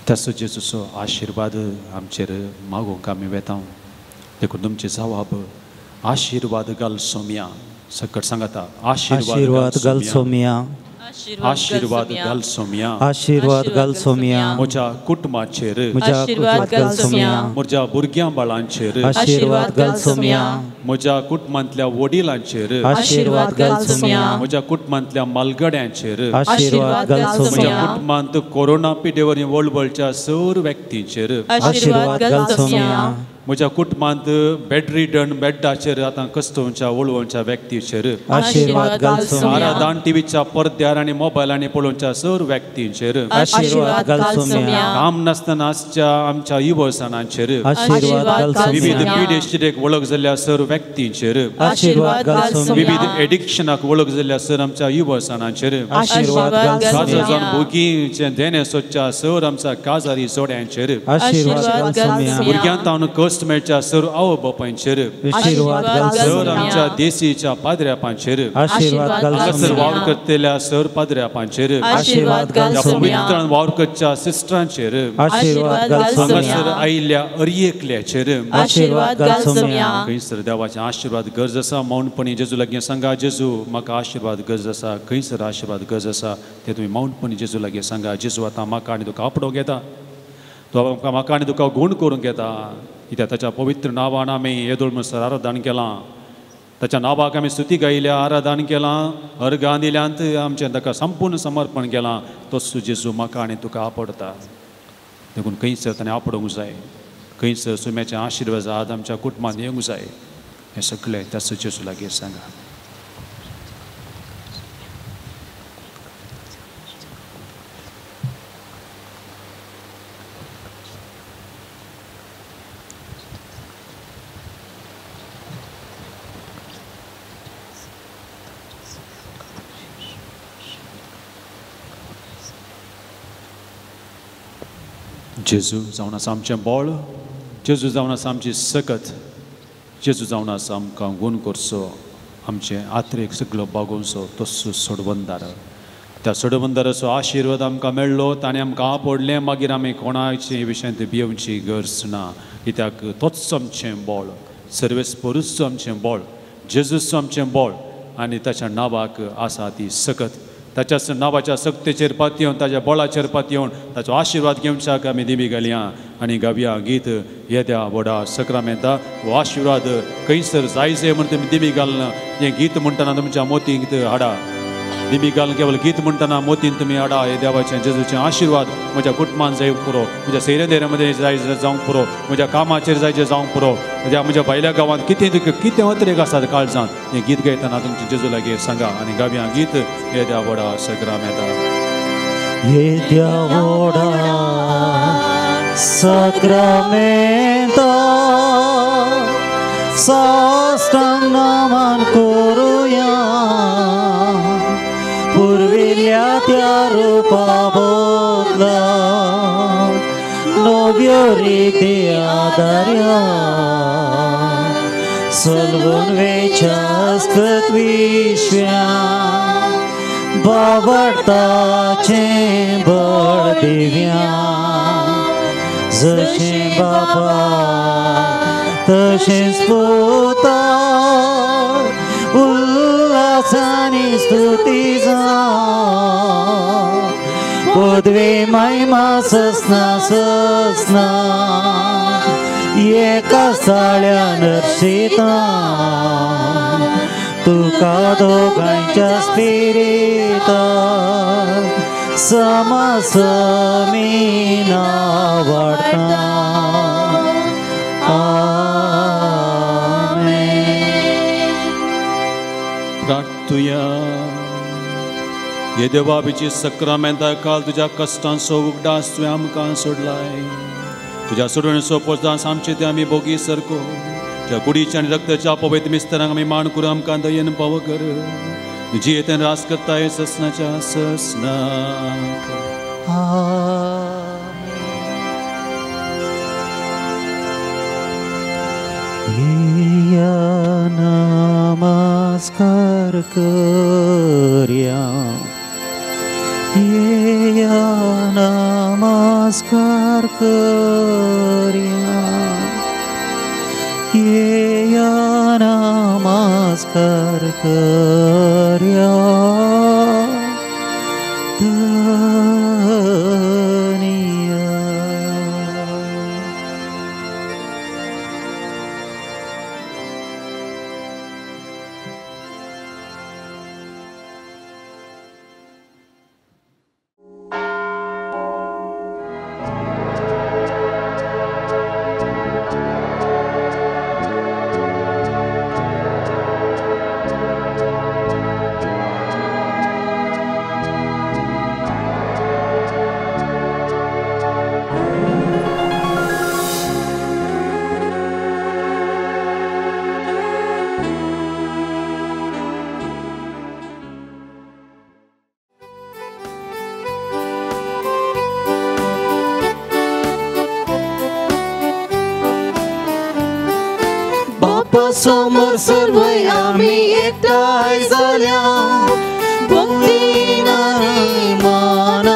तसो जेजूचो आशिर्वाद आमचेर मागूंक आमी वेता. देखून तुमचे जवाब आशिर्वाद घाल सोम्या सकट सांगाता आशीर्वाद घाल सोमिया, आशीर्वाद घाल सोमिया, आशीर्वाद घाल सोमिया, म्हज्या कुटुंबाचेर आशीर्वाद घाल सोमिया, म्हज्या भुरग्यां बाळांचेर आशीर्वाद घाल सोमिया, म्हज्या कुटुंबांतल्या वडिलांचेर आशीर्वाद घाल सोमिया, म्हज्या कुटुंबांतल्या मालगड्यांचेर आशीर्वाद घाल सोमिया, म्हज्या कुटुंबांत कोरोना पिडेवर वळवळच्या सर व्यक्तींचेर आशीर्वाद घाल सोमिया, म्हज्या कुटुंबांत बेडरिडन बेड्डाचेर आतां कस्तोवच्या वळवळच्या व्यक्तीचेर आशीर्वाद घाल सोमिया, आराधान टिवीच्या पडद्यार आनी मोबायलांनी पळोवच्या सर व्यक्तींचेर आशीर्वाद घाल सोमिया, काम नासतना आसच्या आमच्या युवसाणांचेर आशीर्वाद घाल सोमिया, विविध पिडेस्टिक वळख जाल्ल्या सर व्यक्तींचेर आशीर्वाद घाल सोमिया, विविध एडिक्शनाक वळख जाल्ल्या सर आमच्या युवसाणांचेर आशीर्वाद घाल सोमिया, जावन भुरगींचें देणें सोदच्या सर आमच्या काजारी जोड्यांचेर आशीर्वाद घाल सोमिया, भुरग्यांत तावन कश्ट मेळच्या सर आवय बापायचेर आशीर्वाद घाल सर आमच्या देशीच्या पाद्र्यापांचेर आशीर्वाद घाल हांगासर वावर करतल्या सर पाद्र्यापांचेर आशीर्वाद घाल सोमिया, पवित्रान वावर करच्या सिस्टरांचेर आशीर्वाद घाल सोमिया, हांगासर आयिल्ल्या अरयेकल्याचेर आशीर्वाद घाल सोमिया। खंयसर देवाचे आशीर्वाद गरज आसा मौनपणी जेजू लागीं सांगा, जेजू म्हाका आशीर्वाद गरज आसा, खंयसर आशीर्वाद गरज आसा ते तुमी मौनपणी जेजू लागीं सांगा। जेजू आतां म्हाका आनी तुका आपडोवंक येता, तो म्हाका आनी तुका गूण करूंक येता, कित्याक ताच्या पवित्र नांवान आमी येदोळ म्हणसर आराधन केलां, ताच्या नांवाक आमी स्तुती गायल्या, आराधन केलां, अर्गां दिल्यांत, आमचें ताका संपूर्ण समर्पण केलां। तोच जेजू म्हाका आनी तुका आपडता, देखून खंयसर ताणें आपडोवंक जाय, खंयसर सुम्याचे आशिर्वाद आज आमच्या कुटुंबांत येवंक जाय, हें सगळें त्याच जेजू लागीं सांगा। जेजू जावन आसा आमचें बळ, जेजू जावन आसा आमची सकत, जेजू जावन आसा आमकां गूण करचो, आमचें आत्रेक सगळो बागोवचो तसो सोडवंदार। त्या सोडवंदाराचो आशिर्वाद आमकां मेळ्ळो, ताणें आमकां आपडलें, मागीर आमी कोणाचे विशयांत भियोवची गरज ना, कित्याक तोच आमचें बळ, सर्वेस्परूच आमचें बळ, जेजूच आमचें बळ आनी ताच्या नांवाक आसा ती सकत। ताच्या नांवाच्या सक्तेचेर पातयेवन, ताच्या बळाचेर पातयेवन, ताचो आशिर्वाद घेवच्याक आमी दिमी घालया आनी गावया गीत येद्या व्हडा सक्रामेंता हो आशिर्वाद खंयसर जाय जाय म्हूण तुमी दिमी घालना। हें गीत म्हणटना तुमच्या मोतींत हाडा, दिमी घालून केवल गीत म्हणटना मोतीन तुमी हाडा। हे देवाचें जेजूचें आशिर्वाद म्हज्या कुटुंबान जाय पुरो, म्हज्या सैरेदेऱ्या मदें जाय जावंक पुरो, म्हज्या कामाचेर जाय जावंक पुरो, म्हज्या म्हज्या भायल्या गांवांत कितें कितें अतिरेक आसात काळजांत, हें गीत गायतना तुमचें जेजू लागीं सांगा आनी गावया गीत येद्या व्हडा सक्रामेंता। येद्या व्हडा सक्रामेंता साष्टांग नमन करुया, पुर्विल्ल्या त्या रुपा बदला नव्यो रिती आदार्या, सलवून वेच्या अस्कत विश्व्या बावडताचें बळ दिव्या, जशें बापा तशेंच पुता उल्हासानी स्तुती जावं, पदवी महिमा ससना ससना एका साळ्या नर्शिता, तुका दोगांच्या स्पिरिता समासमीना वाडटा। प्रार्थुया। हे देवा आमची सक्रामेंता काल तुज्या कश्टांचो उगडास तुवें आमकां सोडलाय, तुज्या सोडवणेचो पोरदास आमचे ते आमी भोगी सरको, तुज्या कुडीच्या आनी रक्ताच्या पवित्र मिस्तरांक आमी मान करून आमकां दयेन पाव कर, जियेतेन रास करताय ससनाच्या ससनाक। नमस्कार करया, येया नमस्कार करया, येया नमस्कार करया धनिया। समोर सर्वय आमी एकठांय जाल्या भक्तीन आनी मनान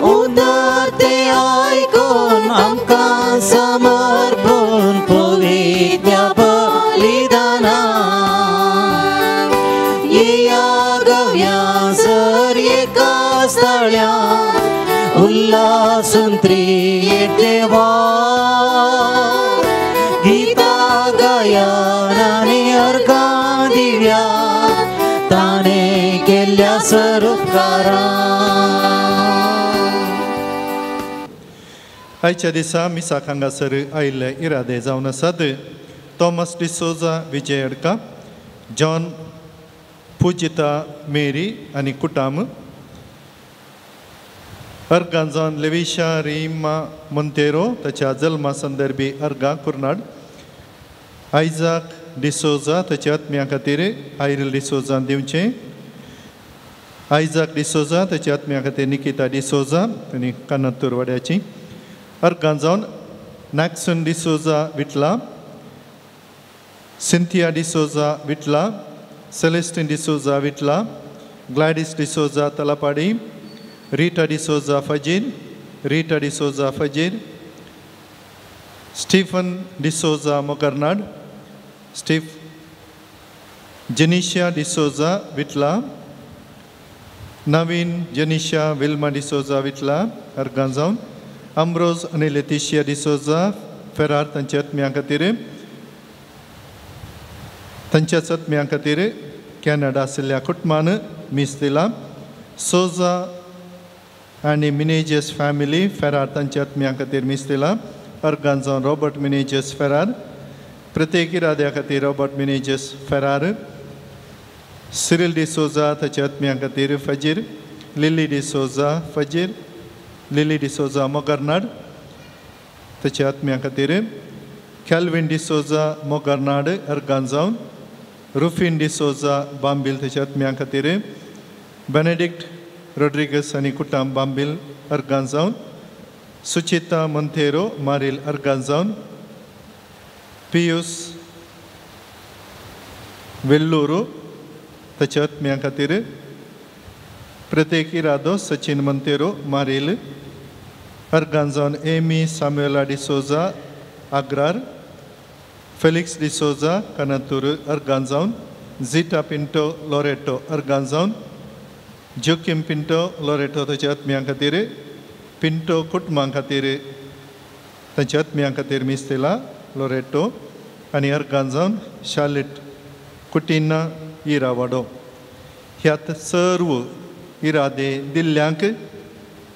उदार ते आयकून आमकां समर्पण पवित्र बलिदानान येया गव्या सर एका स्थळ्यान उल्हासून त्रिएक देवा गीता गायन आनी अर्घां दिव्या ताणे केल्ल्या सरुपकारान। आयच्या दिसा मिसाक हांगासर आयिल्ले इरादे जावन आसात Thomas D'Souza, Vijay Adka, John Pujita Mary आनी कुटाम, अर्गां जावन लेविशा रिमा मोंतेरो ताच्या जल्मा संदर्भी अर्गां कुर्नाड, आयजाक डिसोजा ताच्या आत्म्या खातीर आयरील डिसोजान दिवचें, आयजाक डिसोजा ताच्या आत्म्या खातीर निकिता डिसोजा आनी कानातूर वाड्याची, अर्गां जावन Naxon D'Souza Vitla, Cynthia D'Souza Vitla, Celestine D'Souza Vitla, Gladys D'Souza Talapady, Rita D'Souza Fajir, Rita D'Souza Fajir, Stephen D'Souza Mokarnad, Jenisha D'Souza Vitla, Naveen Jenisha Wilma D'Souza विटला, अर्गां जावन आम्ब्रोज आनी लेतिशिया डिसोजा फेरार तांच्या आत्म्या खातीर तांच्याच आत्म्या खातीर कॅनडा आशिल्ल्या कुटुंबान मीस दिला, सोजा आनी मिनेजस फॅमिली फेरार तांच्या आत्म्या खातीर मीस दिला, अर्गां जावन रॉबर्ट मिनेजस फेरार, प्रत्येक इराद्या खातीर रॉबर्ट मिनेजस फेरार, सिरिल डिसोजा ताच्या आत्म्या खातीर फजीर, लिली डिसोजा फजीर, लिली डिसोजा मोगरनाड ताच्या आत्म्या खातीर, कॅल्विन डिसोजा मोगरनाड अर्गां जावन रुफीन डिसोजा बांबील ताच्या आत्म्या खातीर, बेनेडिक्ट रोड्रिगस आनी कुटाम बांबील अर्गां जावन सुचिता मोंतेरो मारील अर्गां जावन पियूस वेल्लुरू ताच्या आत्म्या खातीर, प्रत्येक इरादो सचिन मोंतेरो मारील अर्गां जावन एमी सामुएला डिसोजा आग्रार, फेलिक्स डिसोजा कानातूर अर्गां जावन झिटा पिंटो लोरेटो अर्गां जावन जोकीम पिंटो लोरेटो ताच्या आत्म्या खातीर, पिंटो कुटुंबां खातीर तांच्या आत्म्या खातीर मीस दिला लोरेटो आनी अर्गां जावन शार्लेट कुटिना इरावाडो। ह्या सर्व इरादे दिल्ल्यांक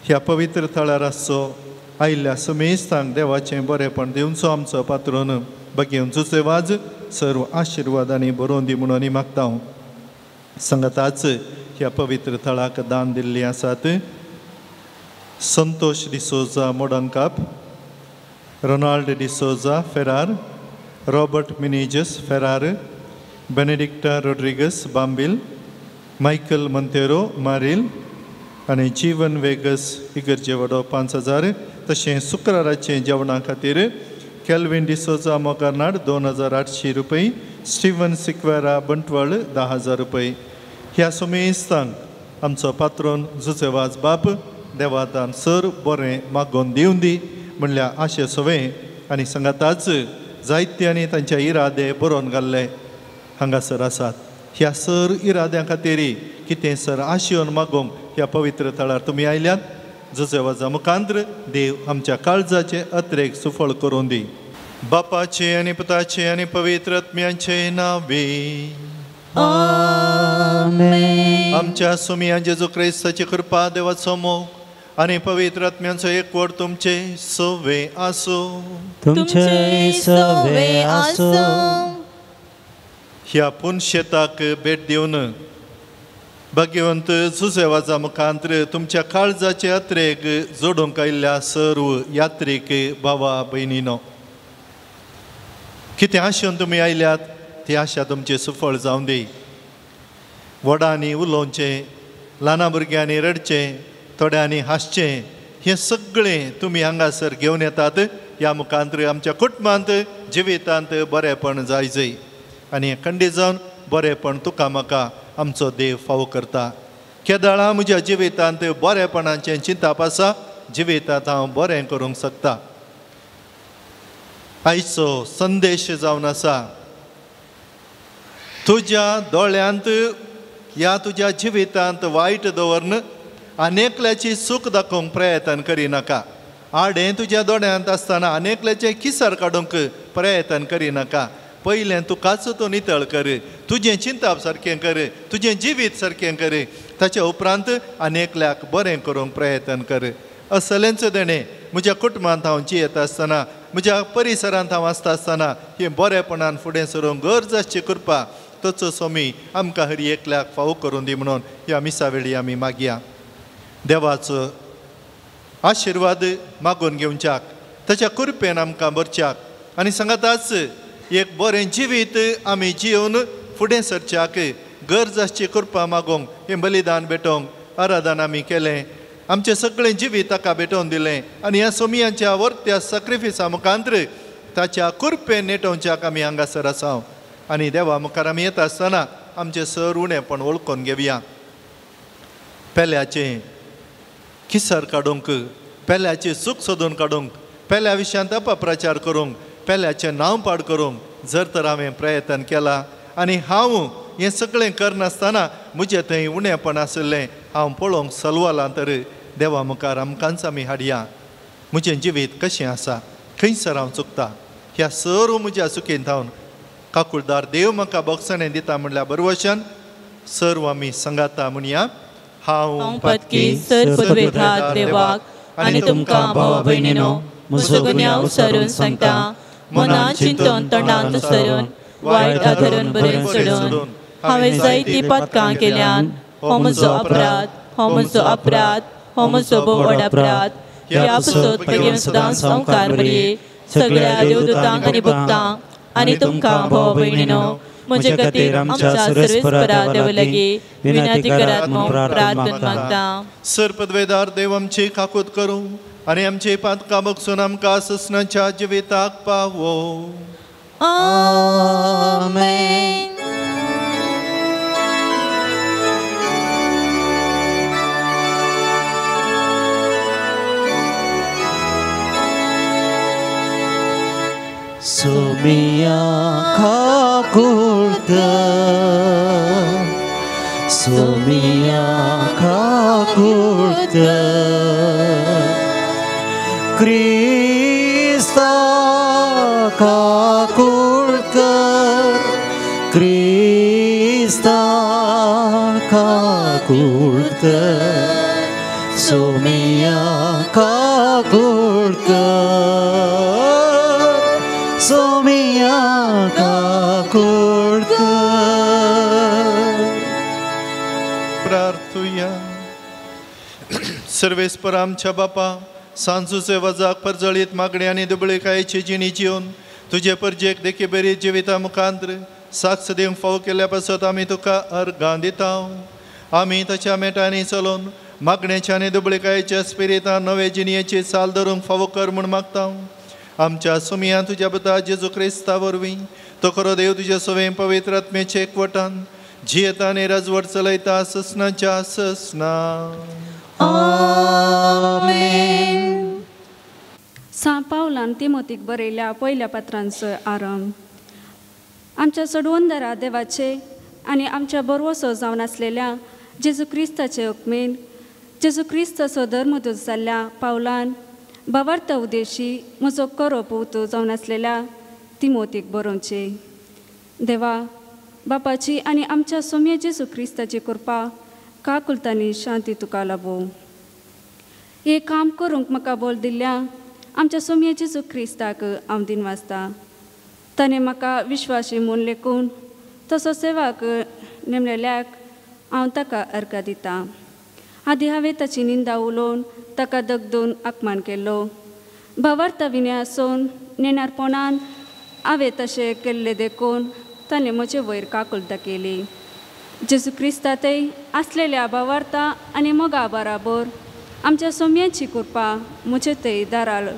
ह्या पवित्र थळार आसचो आयिल्ल्या समेस्तांक देवाचें बरेंपण दिवचो आमचो पात्रोन बगेवन जुसेवाज सर्व आशिर्वादांनी बरोवन दी म्हणून मागता हांव। सांगाताच ह्या पवित्र थळाक दान दिल्ली आसात Santosh D'Souza Modankap, Ronald D'Souza Ferar, Robert Menezes Ferar, Benedicta Rodrigues Bambil, Michael Monteiro Maril आनी जीवन वेगस इगर्जे वडो 5000। तशें शुक्राराचें जेवणा खातीर कॅल्विन डिसोजा मोगरनाड 2800 रुपये, स्टीवन सिक्वेरा बंटवाळ 10,000 रुपये। ह्या समेस्तांक आमचो पात्रोन जुसेवाज बाप देवादान सर बरें मागोवन दिवन दी म्हणल्यार आशे सवें आनी सांगाताच जायते आनी तांचे इरादे बरोवन घाल्ले हांगासर आसात. ह्या सर इराद्यां खातीर कितें सर आशेवन मागोवंक ह्या पवित्र थळार तुमी आयल्यात. जुजेवाजा मुखांत्र देव आमच्या काळजाचे अत्रेक सुफळ करून दी. बापाचे आनी पुताचे आनी पवित्र आत्म्याचे नावे आमेन. आमच्या सुमिया जेजू क्रिस्ताची कृपा, देवाचो मोग आनी पवित्र आत्म्यांचो एकवट तुमचे सवे आसूं. तुमचे सवे आसूं. ह्या पुनशेताक भेट दिवन भाग्यवंत जुजेवाजा मुखांत्र तुमच्या काळजाचे अत्रेक जोडूंक आयिल्ल्या सर्व यात्रीक भावा भयणीनो, कितें आशेन तुमी आयल्यात ती आशा तुमची सुफळ जावं दी. व्हडांनी उलोवचें, ल्हाना भुरग्यांनी रडचें, थोड्यांनी हांसचें, हें सगळें तुमी हांगासर घेवन येतात. ह्या मुखांत्र आमच्या कुटुंबांत जिवितांत बरेंपण जाय जय आनी खंडीत जावन बरेंपण तुका म्हाका आमचो देव फावो करता. केदळा म्हज्या जिवितांत बरेपणाचें चिंताप आसा, जिवितांत हांव बरें करूंक शकता. आयचो संदेश जावन आसा, तुज्या दोळ्यांत ह्या तुज्या जिवितांत वायट दवरन आनेकल्याची चूक दाखोवंक प्रयत्न करिनाका. आडें तुज्या दोळ्यांत आसतना आनेकल्याचें किसर काडूंक प्रयत्न करिनाका. पयलें तुकाच तूं नितळ कर, तुजें चिंताप सारकें कर, तुजें जिवीत सारकें कर, ताच्या उपरांत आनेकल्याक बरें करूंक प्रयत्न कर. असलेंच देणें म्हज्या कुटुंबांत हांव जियेत आसतना, म्हज्या परिसरांत हांव आसता आसतना हें बरेपणान फुडें सरूंक गरज आसची कृपा तोचो स्वामी आमकां हर एकल्याक फावो करून दी म्हणून ह्या मिसा वेळी आमी मागया. देवाचो आशिर्वाद मागून घेवच्याक, ताच्या कृपेन आमकां भरच्याक आनी सांगाताच एक बरें जिवीत आमी जिवन फुडें सरच्याक गरज आसची कृपा मागोवंक हें बलिदान भेटोवंक आराधन आमी केलें. आमचें सगळें जिवीत ताका भेटोवन दिलें आनी ह्या सोमियांच्या वर्त्या सॅक्रिफिसा मुखांत्र ताच्या कृपेन नेटोवच्याक आमी हांगासर आसा. आनी देवा मुखार आमी येता आसतना आमचें सर उणेपण वळखून घेवया. पेल्याचें किसर काडूंक, पेल्याची चूक सोदून काडूंक, पेल्या विशयांत अपप्रचार करूंक, पेल्याचें नांव पाड करूंक जर तर हांवें प्रयत्न केला आनी हांव हें सगळें करनासतना म्हजें थंय उणेपण आशिल्लें हांव पळोवंक सलवालां तर देवा मुखार आमकांच आमी हाडया. म्हजें जिवीत कशें आसा, खंयसर हांव चुकता, ह्या सर्व म्हज्या चुकीन थावन काकुळदार देव म्हाका बोगसणें दिता म्हणल्यार बरवशन सर्व आमी सांगाता म्हणया. हांव पदकी सर पदवेधार देवाक आनी तुमकां भावा भयणीनो म्हजो गुन्यांव सरून सांगता, मनान चिंतून तोंडांत सरून वायट आदरून बरें सोडून हांवें जायतीं पातकां केल्यान. हो म्हजो अपराध, हो म्हजो अपराध, हो म्हजो भोव व्हड अपराध. ह्या पासत भगेवन सदां संवकार बरी सगळ्या देवदूतांक आनी भक्तांक आनी तुमकां भावा भयणीनो म्हजे खातीर आमच्या सर्वेस्परा देवा लागीं विनंती करात म्हूण प्रार्थना मागता. सर पदवेदार देव आमची काकूत करूं आनी आमची पातकां बगसून आमकां ससनाच्या जिविताक पावो. आमेन. सोमिया काकुळट, सोमिया काकुळट, क्रिस्ता काकुळट, क्रिस्ता काकुळट, सोमिया काकुळट, सोमिया काकुळट. प्रार्थुया. सर्वेस्पर आमच्या बापा, सांजूचे वजाक परजळीत मागणी आनी दुबळीकायेची जिणी जिवन तुजे परजेक देखी बरी जिविता मुखांत्र साक्ष दिवंक फावो केल्ल्या पासत आमी तुका अर्गां दिता. आमी ताच्या मेटांनी चलोवन मागणेच्या आनी दुबळीकायेच्या स्पिरितान नवे जिणयेची चाल धरूंक फावो कर म्हूण मागता. आमच्या सुमिया तुज्या पुता जेजू क्रिस्ता वरवीं तो खरो देव तुज्या सवें पवित्र आत्म्याचे एकवटान जियेता आनी राजवट चलयता ससनाच्या ससना. आमेन. सां पावलान तिमोतीक बरयल्या पयल्या पत्रांचो आरंभ. आमच्या सोडवंदरा देवाचे आनी आमच्या बरवसो जावन आसलेल्या जेजू क्रिस्ताचे हुकमेन जेजू क्रिस्ताचो धर्मदूत जाल्ल्या पावलान भावार्थ उदेशी म्हजो करो पूत जावन आसलेल्या तिमोतीक बरोवचे. देवा बापाची आनी आमच्या सोम्या जेजू क्रिस्ताची कृपा काकुलतांनी शांती तुका लाबो. हें काम करूंक म्हाका बोल दिल्ल्या आमच्या सोम्या जेजू क्रिस्ताक हांव दिन वाचता. ताणें म्हाका विश्वासी म्हूण लेखून तसो सेवाक नेमलेल्याक हांव ताका अर्घा दितां. आदी हांवें ताची निंदा उलोवन ताका दगदून अपमान केल्लो. भावार्थ विनय आसून नेणारपणान हांवें तशें केल्लें देखून ताणें म्हजे वयर काकुळटा केली. जेजू क्रिस्तांतय आसलेल्या भावार्था आनी मोगा बराबर आमच्या सोम्याची कृपा म्हजे थंय दाराल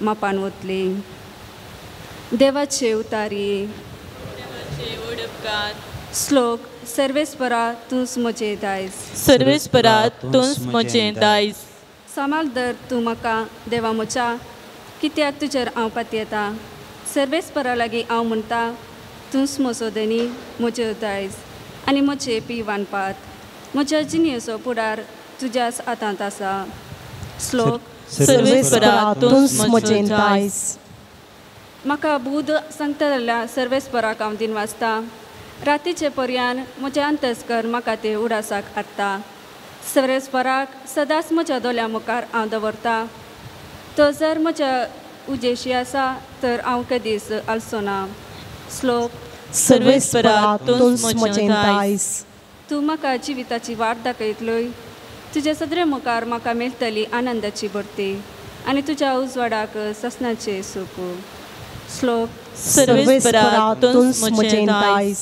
मापान वतली. देवाचे उतारी. श्लोक. सर्वेस्परा तूंच म्हजें दायज. सर्वेस्परा तूंच म्हजें दायज. सांबाळ धर तूं म्हाका देवा म्हज्या, कित्याक तुजेर हांव पातयेता. सर्वेस्परा लागीं हांव म्हणटा, तूंच म्हजो धनी, म्हजें दायज आनी म्हजें पिवानपात. म्हज्या जिणेचो फुडार तुज्याच हातांत आसा. श्लोक. सर्वेस्परा तूंच म्हजें दायज. म्हाका बूद सांगता जाल्यार सर्वेस्पराक हांव दिन वाचता. रातीचे पर्यान म्हजें अंतस्कर म्हाका ते उडासाक हाडटा. सर्वेस्पराक सदांच म्हज्या दोळ्यां मुखार हांव दवरता. तो जर म्हज्या उजेशी आसा तर हांव केदीच आलसो ना. श्लोक. सर्वेस्परा तूंच म्हजें दायज. तूं म्हाका जिविताची वाट दाखयतलोय. तुज्या सदरे मुखार म्हाका मेळटली आनंदाची भरती आनी तुज्या उजवाडाक ससनाचें सूख. श्लोक. सर्वेस्परा तूंच म्हजें दायज.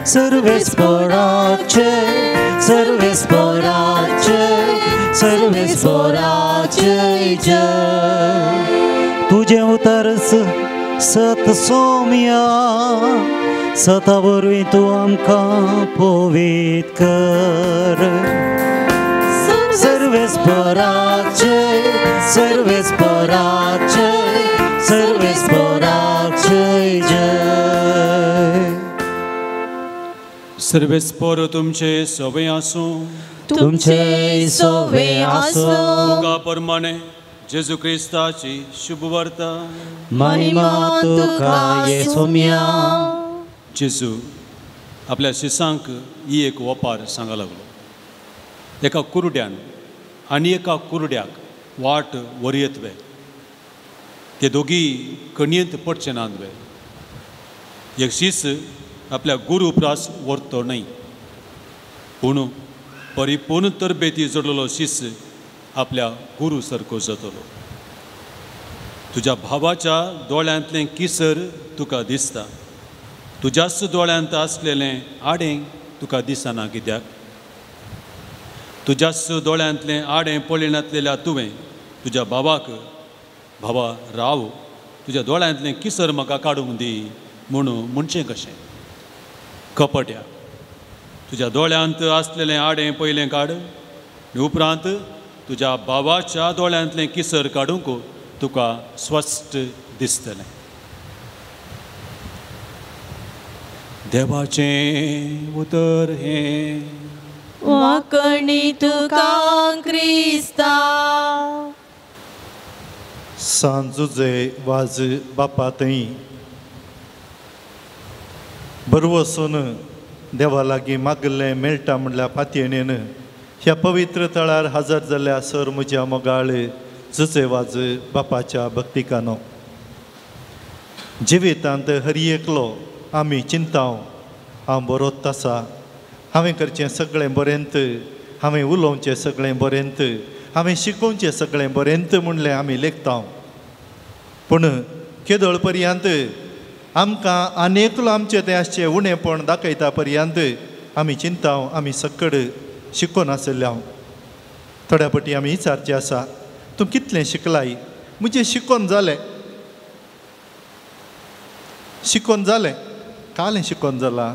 सर्वेस्पराचे सर्वेस्पराचे सर्वेस्पराचे जय. तुजें उतर सत सोम्या, सता वरवीं तूं आमकां पवीत कर. सर्वेस्पराचे सर्वेस्पराचे सर्वेस्पराचे जय. सर्वेस्पर तुमचे सवे आसूं. तुमचे सवे आसूं. तुका प्रमाणे जेजू क्रिस्ताची शुभवार्ता. महिमा तुका ये सोम्या. जेजू आपल्या शिसांक ही एक वपार सांगा लागलो. एका कुरड्यान आनी एका कुरड्याक वाट वरयत वे, ते दोगी कणयेंत पडचे नात वे. एक शीस आपल्या गुरू प्रास व्हरतो न्हय, पूण परिपूर्ण तरबेती जोडलेलो शीस आपल्या गुरू सारको जातलो. तुज्या भावाच्या दोळ्यांतलें किसर तुका दिसता, तुज्याच दोळ्यांत आसलेलें आडें तुका दिसना कित्याक? तुज्याच दोळ्यांतलें आडें पळयनातलेल्या तुवें तुज्या भावाक, भावा राव, तुज्या दोळ्यांतलें किसर म्हाका काडूंक दी म्हणून म्हणचें कशें? कपट्या, तुज्या दोळ्यांत आसलेलें आडें पयलें काड आनी उपरांत तुज्या भावाच्या दोळ्यांतलें किसर काडूंक तुका स्वस्थ दिसतलें. देवाचें उतर हें. वाकणी तुका क्रिस्ता. सांजुजे वाज बापा थंय बरवसून देवा लागीं मागलें मेळटा म्हणल्यार पातयेणेन ह्या पवित्र तळार हजर जाल्ल्या सर म्हज्या मोगाळ जुजे वाज बापाच्या भक्तिकानो. जिवितांत हर एकलो आमी चिंताव, हांव बरोच आसा, हांवें करचें सगळें बरेंत, हांवें उलोवचें सगळें बरेंत, हांवें शिकोवचें सगळें बरेंत म्हणलें आमी लेखता. पूण केदळ पर्यंत आमकां आनी एकलो आमचें तें आसचें उणेपण दाखयता पर्यंत आमी चिंता, आमी सकड शिकोन आशिल्ल्या. थोड्या पटी आमी विचारचें आसा, तूं कितलें शिकलाय? म्हजें शिकोन जालें, शिकोन जालें. कालें शिकोन जालां?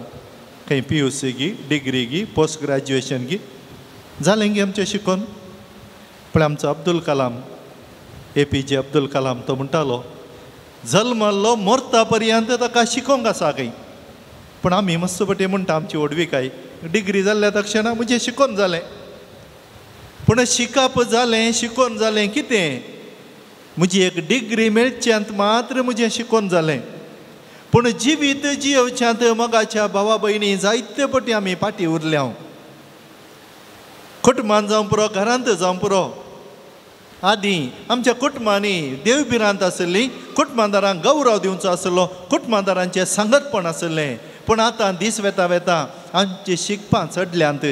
खंय पी यू सी गी, डिग्री गी, पोस्ट ग्रॅज्युएशन गी? जालें गे आमचें शिकोन. पूण आमचो Abdul Kalam, APJ Abdul Kalam तो म्हणटालो जल्मल्लो मोरता पर्यंत ताका शिकोंक आसा खंय. पूण आमी मस्त पटी म्हणटा आमची व्हडविकाय डिग्री जाल्ल्या तक्षणा म्हजें शिकोन जालें. पूण शिकप जालें, शिकोन जालें कितें? म्हजी एक डिग्री मेळच्यांत मात्र म्हजें शिकोन जालें. पूण जिवीत जियोवच्यांत मोगाच्या भावा भयणी जायते पटी आमी फाटीं उरल्या. कुटुंबान जावं पुरो, घरांत जावं पुरो, आदीं आमच्या कुटुंबांनी देवभिरांत आसली, कुटुंबादारांक गौरव दिवचो आसलो, कुटुंबादारांचें सांगतपण आसलें. पूण आतां दीस वेता वेता आमची शिकपां चडल्यांत.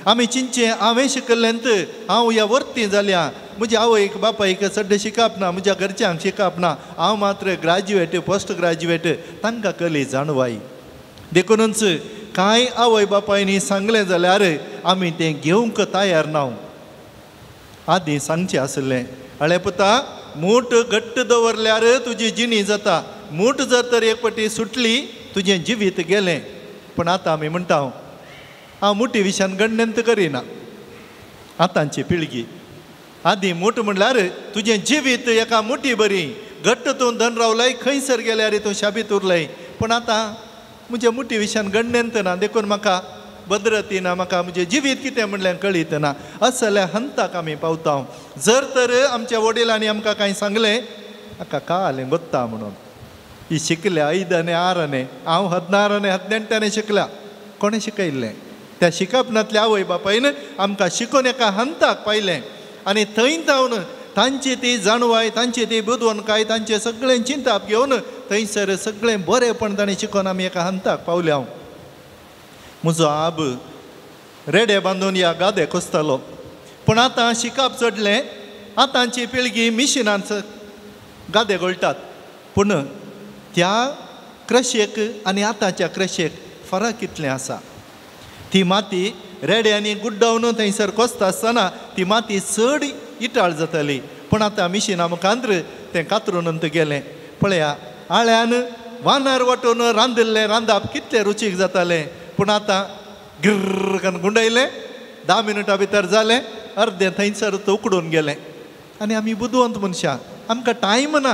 आमी चिंतचें हांवें शिकल्लेंत हांव ह्या वर्ती जाल्या, म्हज्या आवयक बापायक चड शिकप ना, म्हज्या घरच्यांक शिकप ना, हांव मात्र ग्रॅज्युएट पोस्ट ग्रॅज्युएट, तांकां कली जाणवाय. देखूनच कांय आवय बापायनी सांगलें जाल्यार आमी तें घेवंक तयार ना. आदीं सांगचें आसलें, अळे पुता मूठ घट्ट दवरल्यार तुजी जिणी जाता, मूठ जर तर एक पटी सुटली तुजें जिवीत गेलें. पूण आतां आमी म्हणटा हांव मुठी विशयान गण्यंत करिना. आतांची पिळगी आदीं मूठ म्हणल्यार तुजें जिवीत एका मुठी बरी घट्ट तूं धन रावलाय, खंयसर गेल्यार तूं शाबीत उरलाय. पूण आतां म्हज्या मुठी विशयान गण्यंत ना, देखून म्हाका भद्रती ना, म्हाका म्हजें जिवीत कितें म्हणल्यार कळीत ना. असल्या हंताक आमी पावता. जर तर आमच्या वडिलांनी आमकां कांय सांगलें म्हाका कालें गोत्ता म्हणून ही शिकल्या 5 6 हांव 16 18 शिकल्या, कोणें शिकयल्लें? त्या शिकपणांतल्या आवय बापायन आमकां शिकोवन एका हंताक पायलें आनी थंय जावन तांची ती जाणवाय, तांची ती बुदवंतकाय, तांचें सगळें चिंताप घेवन थंयसर सगळें बरेंपण ताणें शिकोवन आमी एका हंताक पावल्या. म्हजो आब रेडे बांदून ह्या गादे कोसतालो. पूण आतां शिकप चडलें, आतांची पिळगी मिशिनान गादे घोळटात. पूण त्या क्रशेक आनी आतांच्या क्रशेक फरक कितलें आसा. ती माती रेड्यांनी गुड्डावन थंयसर कोसता आसतना ती माती चड इटाळ जाताली. पूण आतां मिशिना मुखांत्र तें कातरून गेलें. पळया आळ्यान वानार वांटून रांदिल्लें रांदप कितलें रुचीक जातालें. पूण आतां गिर्र करून गुंडयलें, 10 मिनटां भितर जालें, अर्दें थंयसर उकडून गेलें. आनी आमी बुदवंत मनशां, आमकां टायम ना,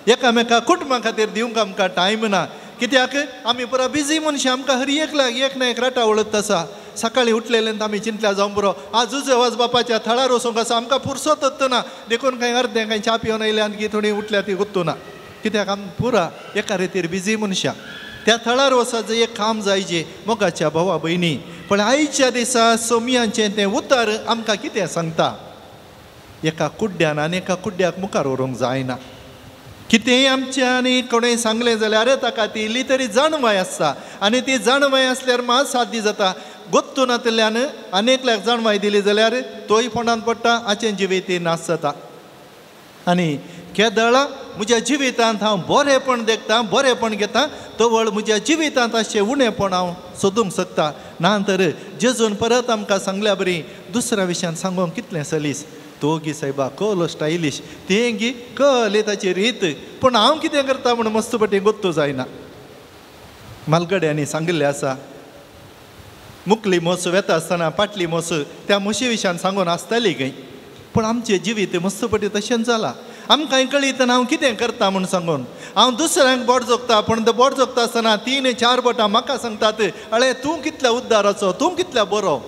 एकामेका कुटुंबा खातीर दिवंक आमकां टायम ना. कित्याक आमी पुरा बिजी मनशां, आमकां हर एकल्याक एक ना एक राटा वळत आसा. सकाळीं उठलेलें आमी चिंतल्या जावं पुरो आजूच वाज बापाच्या थळार वचूंक आसा, आमकां फुरसत ना. देखून कांय अर्दें कांय च्या पिवन आयल्या आनी थोडीं उठल्या ती गुत्तू ना. कित्याक आमी पुरा एका रितीर बिजी मनशां. त्या थळार वचपाचें एक काम जायचें मोगाच्या भावा भयणी. पण आयच्या दिसा सोमयांचें तें उतर आमकां कितें सांगता? एका कुड्ड्यान आनी एका कुड्ड्याक मुखार व्हरूंक जायना. कितेंय आमचें आनी कोणेंय सांगलें जाल्यार ताका ती इल्ली तरी जाणवाय आसता आनी ती जाणवाय आसल्यार मात साध्य जाता. गोत्तू नातिल्ल्यान आनी एकल्याक जाणवाय दिली जाल्यार तोय फोंडान पडटा, हाचें जिवीत नाश जाता. आनी केदळा म्हज्या जिवितांत हांव बरेंपण देखता, बरेंपण घेता, तवळ म्हज्या जिवितांत अशें उणेपण हांव सोदूंक शकता. ना तर जेजून परत आमकां सांगल्या बरी दुसऱ्या विशयान सांगूंक कितलें सलीस. तो गी सायबा कहलो स्टायलीश, तें गी कहली ताची रीत, पूण हांव कितें करता म्हूण मस्त पटी गोत्तू जायना. मालगड्यांनी सांगिल्लें आसा, मुकली म्हस वेता आसतना पाटली म्हस त्या म्हशी विशयान सांगून आसताली खंय. पूण आमचें जिवीत मस्त पटी तशेंच जालां. आमकां कळीत हांव कितें करता म्हूण सांगून हांव दुसऱ्यांक बोट जोखता, पूण बोट जोखता आसतना 3 4 बोटां म्हाका सांगतात, अळे तूं कितल्या उद्दाराचो, तूं कितल्या बरो.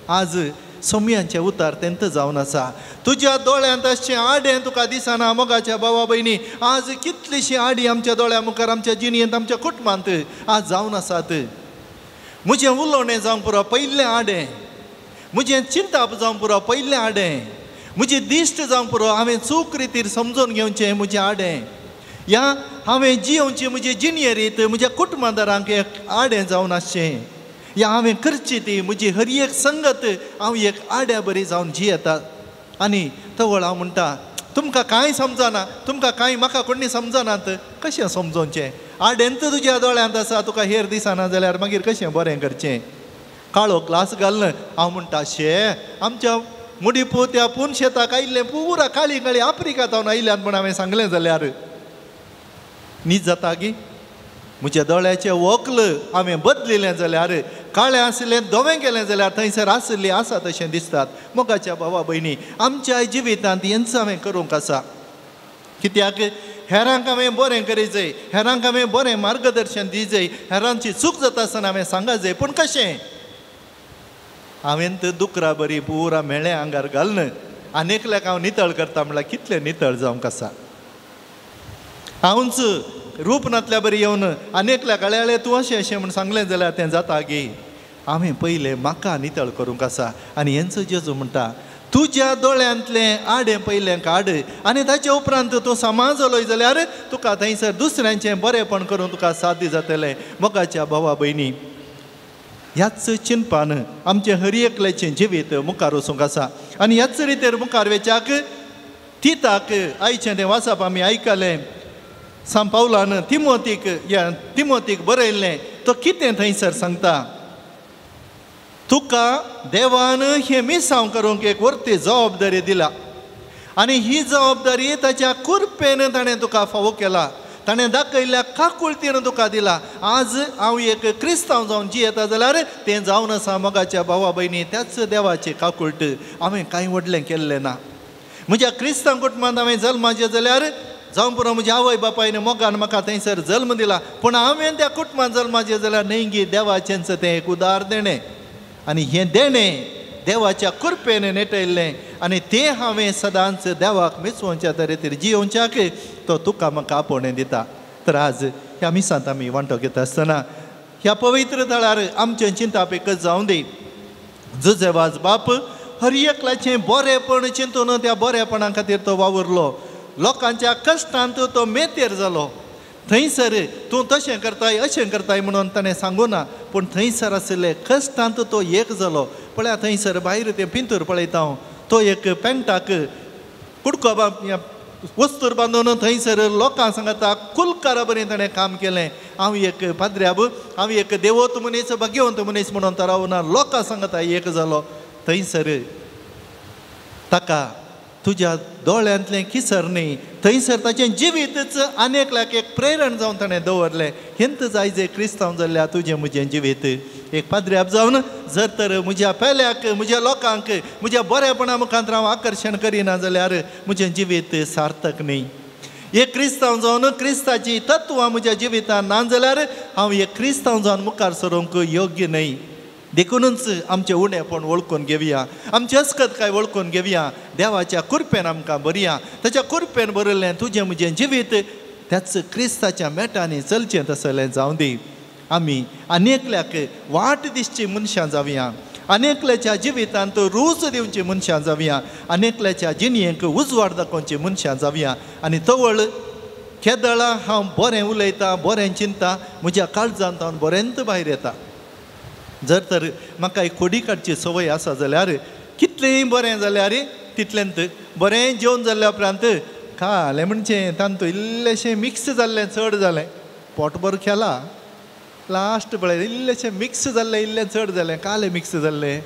आज सोमयांचें उतार तेंत जावन आसा. तुज्या दोळ्यांत अशें आडें तुका दिसना मोगाच्या भावा भयणी. आज कितलीशीं आडी आमच्या दोळ्या मुखार, आमच्या जिणेंत, आमच्या कुटुंबांत आज जावन आसात. म्हजें उलोवणें जावंक पुरो पयलें आडें, म्हजें चिंताप जावंक पुरो पयलें आडें, म्हजी दिश्ट जावंक पुरो हांवें चूक रितीर समजून घेवचें म्हजें आडें, ह्या हांवें जियोवची म्हजी जिणये रीत म्हज्या कुटुंबादारांक एक आडें जावन आसचें, ह्या हांवें करची ती म्हजी हर एक संगत हांव एक आड्या बरी जावन जियेता. आनी तवळ हांव म्हणटा तुमकां कांय समजना, तुमकां कांय म्हाका कोणी समजनात, कशें समजोवचें? आडेंत तुज्या दोळ्यांत आसा, तुका हेर दिसना जाल्यार मागीर कशें बरें करचें? काळो ग्लास घालून हांव म्हणटा शे आमच्या मुडीपू त्या पून शेताक आयिल्लें पुरा काळी काळी आफ्रिका जावन आयल्यान म्हूण हांवें सांगलें जाल्यार न्हीद जाता गी? म्हज्या दोळ्याचें वक्ल हांवें बदलिलें जाल्यार काळें आशिल्लें धवें केलें जाल्यार थंयसर आशिल्लीं आसा तशें दिसतात. मोगाच्या भावा भयणी, आमच्या जिवितांत हेंच हांवें करूंक आसा. कित्याक हेरांक हांवें बरें करी जाय, हेरांक हांवें बरें मार्गदर्शन दी जाय, हेरांची चूक जाता आसतना हांवें सांगा जाय. पूण कशें? हांवें तर दुकरा बरी पुरा मेळ्ळें आंगार घालून आनी एकल्याक हांव नितळ करता म्हणल्यार कितलें नितळ जावंक आसा. हांवच रूप नातल्या बरी येवन आनी एकल्याक अळे तूं अशें अशें म्हूण सांगलें जाल्यार तें जाता गे. हांवें पयलें म्हाका नितळ करूंक आसा. आनी हेंचो जेजू म्हणटा, तुज्या दोळ्यांतलें आडें पयलें काड आनी ताचे उपरांत तूं समाज उलय जाल्यार तुका थंयसर दुसऱ्यांचें बरेंपण करून तुका साध्य जातलें. मोगाच्या भावा भयणी, ह्याच चिंतपान आमचें हर एकल्याचें जिवीत मुखार वचूंक आसा. आनी ह्याच रितीर मुखार वेच्याक तिताक आयचें तें वाचप आमी आयकलें. सांत पावलान तिमोतीक ह्या तिमोतीक बरयल्लें, तो कितें थंयसर सांगता, तुका देवान हें मिसांव करूंक एक व्हडली जबाबदारी दिला आनी ही जबाबदारी ताच्या कुरपेन ताणें तुका फावो केला, ताणें दाखयल्ल्या काकुळतीन तुका दिला. आज हांव एक क्रिस्तांव जावन जियेता जाल्यार तें जावन आसा मोगाच्या भावा भयणी त्याच देवाचें काकुळट. हांवें कांय व्हडलें केल्लें ना. म्हज्या क्रिस्तांव कुटुंबांत हांवें जल्माचें जाल्यार जावं पुरो म्हज्या आवय बापायन मोगान म्हाका थंयसर जल्म दिला, पूण हांवें त्या कुटुंबांत जल्माचें जाल्यार न्हय गी देवाचेंच तें एक उदार देणें आनी हें देणें देवाच्या कृपेन नेटयल्लें आनी तें हांवें सदांच देवाक मिसवच्या तरेन जियोवच्याक तो तुका म्हाका आपोवणें दिता. तर आज ह्या मिसांत आमी वांटो घेता आसतना ह्या पवित्र थळार आमचें चिंताप एकच जावं दी. जुजेवाज बाप हर एकल्याचें बरेंपण चिंतून त्या बरेपणा खातीर तो वावुरलो. लोकांच्या कश्टांत तो मेतेर जालो. थंयसर तूं तशें करताय अशें करताय म्हणून ताणें सांगू ना, पूण थंयसर आशिल्ले कश्टांत तो एक जालो. पळया थंयसर भायर तें पिंतूर पळयता हांव, तो एक पेंटाक कुडको वस्तूर बांदून थंयसर लोकां सांगता कुलकारा बरें ताणें काम केलें. हांव एक पाद्र्याब, हांव एक देवोत मनीस, भाग्यवंत मनीस म्हणून तो रावना, लोकां सांगता एक जालो. थंयसर ताका तुज्या दोळ्यांतलें किसर न्ही, थंयसर ताचें जिवीतच आनेकल्याक एक प्रेरण जावन ताणें दवरलें. हेंच जाय जे क्रिस्तांव जाल्ल्या तुजें म्हजें जिवीत एक पाद्र्याब जावन जर तर म्हज्या पेल्याक, म्हज्या लोकांक म्हज्या बरेपणा मुखांत हांव आकर्शण करिना जाल्यार म्हजें जिवीत सार्थक न्ही. एक क्रिस्तांव जावन क्रिस्ताची तत्वां म्हज्या जिवितांत ना जाल्यार हांव एक क्रिस्तांव जावन मुखार सरूंक योग्य न्ही. देखूनच आमचें उणेपण वळखून घेवया, आमची अस्कतकाय वळखून घेवया, देवाच्या कुरपेन आमकां बरया, ताच्या कुरपेन बरयल्लें तुजें म्हजें जिवीत त्याच क्रिस्ताच्या मेटांनी चलचें तसलें जावं दी. आमी आनेकल्याक वाट दिसची मनशां जावया, आनेकल्याच्या जिवितांत रूच दिवची मनशां जावया, आनेकल्याच्या जिणयेक उजवाड दाखोवची मनशां जावया. आनी तवळ केदळा हांव बरें उलयतां, बरें चिंता, म्हज्या काळजांत हांव बरेंच भायर येता. जर तर म्हाका एक खोडी काडची संवय आसा जाल्यार कितलेंय बरें जाल्यार तितलेंत बरें जेवण जाल्ल्या उपरांत खालें म्हणचें तातूंत इल्लेशें मिक्स जाल्लें चड जालें, पोटभर खेला, लास्ट पळय इल्लेशें मिक्स जाल्लें, इल्लें चड जालें, कालें मिक्स जाल्लें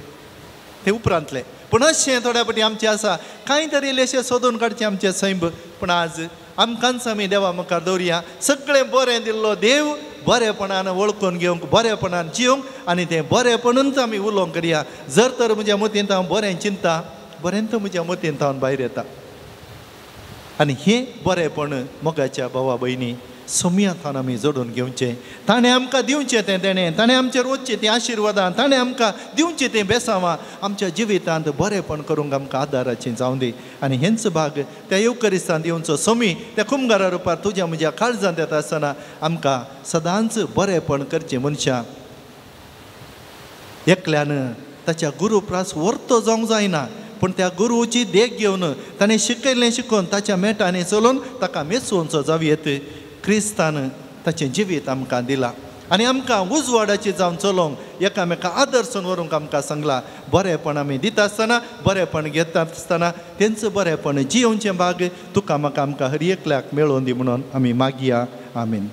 तें उपरांतलें. पूण अशें थोड्या फावटी आमचें आसा कांय तरी इल्लेशें सोदून काडचें आमचें सैम. पूण आज आमकांच आमी देवा मुखार दवरया, सगळें बरें दिल्लो देव बरेपणान वळखून घेवंक, बरेपणान जिवंक आनी तें बरेपणूच आमी उलोवंक करया. जर तर म्हज्या मतींत हांव बरें चिंता, बरेंच म्हज्या मतींत हांव भायर येता. आनी हें बरेपण मोगाच्या भावा भयणी सोम्या थावन आमी जोडून घेवचें. ताणें आमकां दिवचें तें देणें, ताणें आमचेर वचचें तीं आशिर्वादां, ताणें आमकां दिवचें तें बेसांवां आमच्या जिवितांत बरेपण करूंक आमकां आदाराचें जावं दी. आनी हेंच भाग त्या येवकरिस्तांत येवचो सोमी त्या कुमगारा रुपार तुज्या म्हज्या काळजांत येता आसतना आमकां सदांच बरेपण करचें. मनशां एकल्यान ताच्या गुरू प्रास वर्तो जावंक जायना, पूण त्या गुरूची देख घेवन ताणें शिकयल्लें शिकोवन ताच्या मेटांनी चलोवन ताका मेचोवचो जावं येत. क्रिस्तान ताचें जिवीत आमकां दिलां आनी आमकां उजवाडाची जावन चलोवंक एकामेका आदर्शन व्हरूंक आमकां सांगलां. बरेपण आमी दिता आसतना, बरेपण घेता आसतना तेंच बरेपण जियोवचें भाग तुका म्हाका आमकां हर एकल्याक मेळोवन दी म्हणून आमी मागया. आमीन.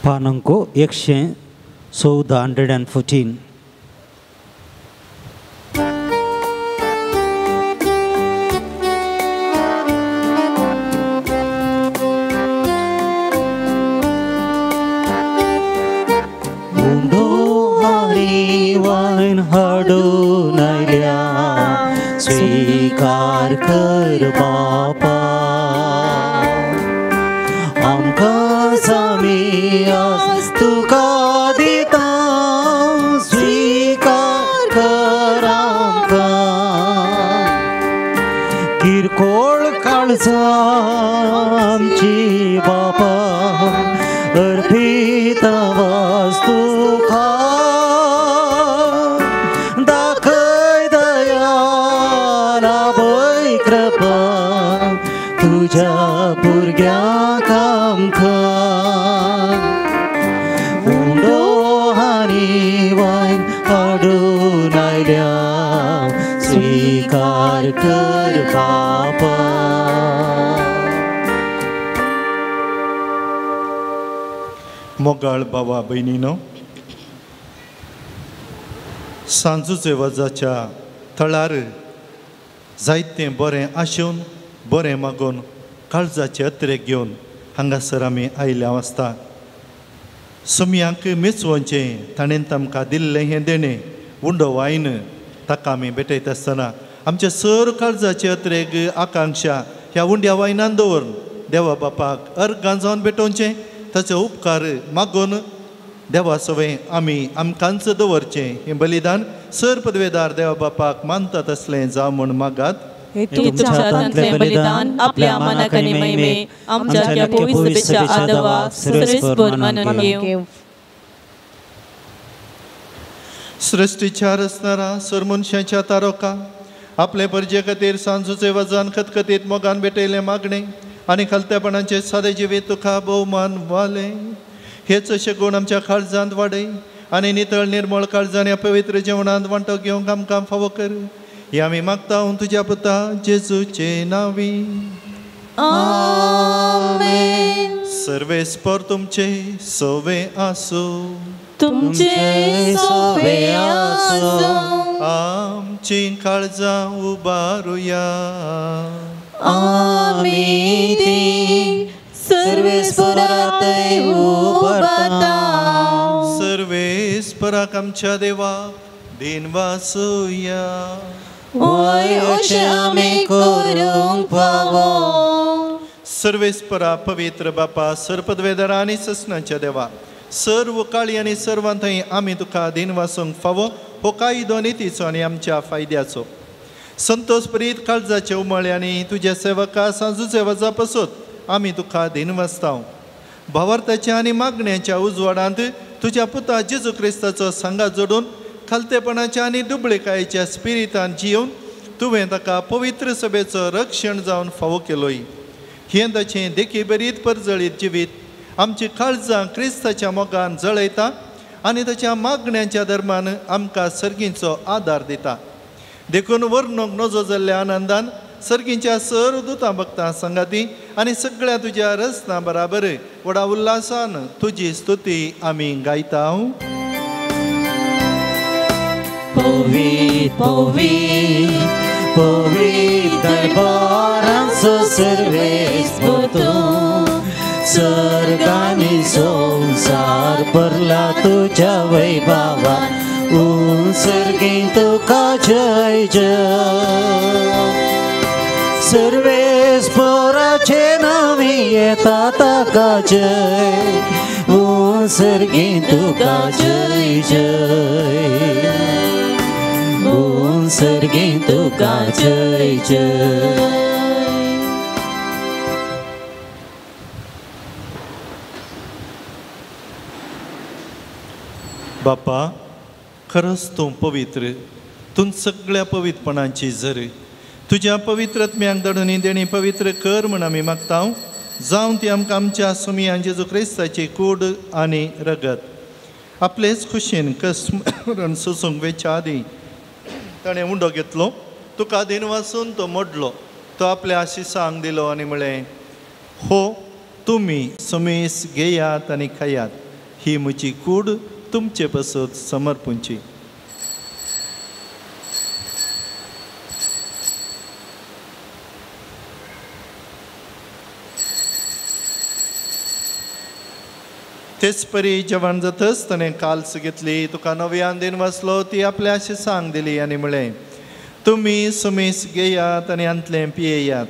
पान अंक 114, 114. उंडो आनी वायन हाडून आयल्या स्वीकार कर बापा. आमकां आमी आज तुका दिता स्वीकार कर आमकां. किरकोळ काळजां आमची बापा अर्पिता वास तुका. दाखय दया लाभय कृपा तुज्या भुरग्यांक आमकां. उंडो आनी वायन हाडून आयल्या स्वीकार कर बापा. मोगाळ बाबा भयणीनो, सांजूचे वजाच्या थळार जायतें बरें आशेवन बरें मागून काळजाचे अत्रेक घेवन हांगासर आमी आयिल्ले आसता. सुमयांक मेचवचें ताणें आमकां दिल्लें हें देणें उंडो वायन ताका आमी भेटयता आसतना आमचे सर काळजाचे अत्रेक आकांक्षा ह्या उंड्या वायनान दवरून देवा बापाक अर्गां जावन भेटोवचें, ताचे उपकार मागून देवा सवय आमी आमकांच दवरचें हें बलिदान सर पदवेदार देवा बापाक मानतात असलें जावं म्हूण मागात. तुमच्या हातांतलें बलिदान आपल्या मानाक आनी महिमे आमच्या ह्या पवित्र सभेच्या आदवाक सर्वेस्पर मानून घेवं. सृश्टीच्या रचणारा सर मनशाच्या तारोका आपले परजे खातीर सांजूचे वजन खतखतीत मोगान भेटयलें मागणें आनी खालतेपणाचे सादे जिवीत तुका भोवमान वाले. हेच अशे गूण आमच्या काळजांत वाडय आनी नितळ निर्मळ काळजान ह्या पवित्र जेवणांत वांटो घेवंक आमकां फावो कर. हे आमी मागता तुज्या पुता जेजूचे नांवी. आमेन. सर्वेस्पर तुमचे सवे आसूं. तुमचे सवे आसूं. आमची काळजां उबारुया. आमी ती सर्वेस्परातय उबारता. सर्वेस्पराक आमच्या देवाक दिनवासुया. वय अशें आमी करूंक फावो. सर्वेस्परा पवित्र बापा सर्पदवेदरा आनी ससनाच्या देवा सर्व काळी आनी सर्वां थंय आमी तुका दिनवासूंक फावो हो कायदो नितीचो आनी आमच्या फायद्याचो. संतोष प्रीत काळजाचे उमळे आनी तुज्या सेवका सांजूचे वजा पसत आमी तुका दिनवासता. भावार्थाच्या आनी मागण्याच्या उजवाडांत तुज्या पुता जेजू क्रिस्ताचो सांगात जोडून खालतेपणाच्या आनी दुबळेकायेच्या स्पिरितान जियोवन तुवें ताका पवित्र सभेचो रक्षण जावन फावो केलोय. हें ताचें देखी बरीत परजळीत जिवीत आमची काळजां क्रिस्ताच्या मोगान जळयता आनी ताच्या मागण्यांच्या धर्मान आमकां सर्गींचो आदार दिता. देखून वर्णूंक नजो जाल्ल्या आनंदान सर्गींच्या सर दुतां भक्तां सांगाती आनी सगळ्या तुज्या रचना बराबर व्हडा उल्हासान तुजी स्तुती आमी गायता. पवित्र पवित्र पवित्र दरबारांचो सर्वेस्पर तूं सर्गानी संवसार भरला तुज्या वैभवान सर्गीं तुका जय जय. सर्वेस्पराचे नांवी येता ताका जय सर्गीं तुका जय जय सर्गीं तुका जय जय. बापा खरंच तूं पवित्र, तूं सगळ्या पवित्रपणाची जर तुज्या पवित्र आत्म्यांक धाडून देणी पवित्र कर म्हूण आमी मागता. जावं ती आमकां आमच्या सुमयान जेजू क्रिस्ताची कूड आनी रगत आपलेच खुशेन कस्मरण सोसूंक वेच्या आदीं ताणें उंडो घेतलो, तुका दिनवासून तो मोडलो, तो आपल्या आशिसांक दिलो आनी म्हळें, हो तुमी सुमेस घेयात आनी खायात, ही म्हजी कूड तुमचे पासत समर्पूंची. तेच परी जेवण जातच ताणें काल्स घेतली, तुका नव्यान दिन वाचलो, ती आपल्या शिसांक दिली आनी म्हळें, तुमी सुमीस घेयात आनी हांतलें पियेयात,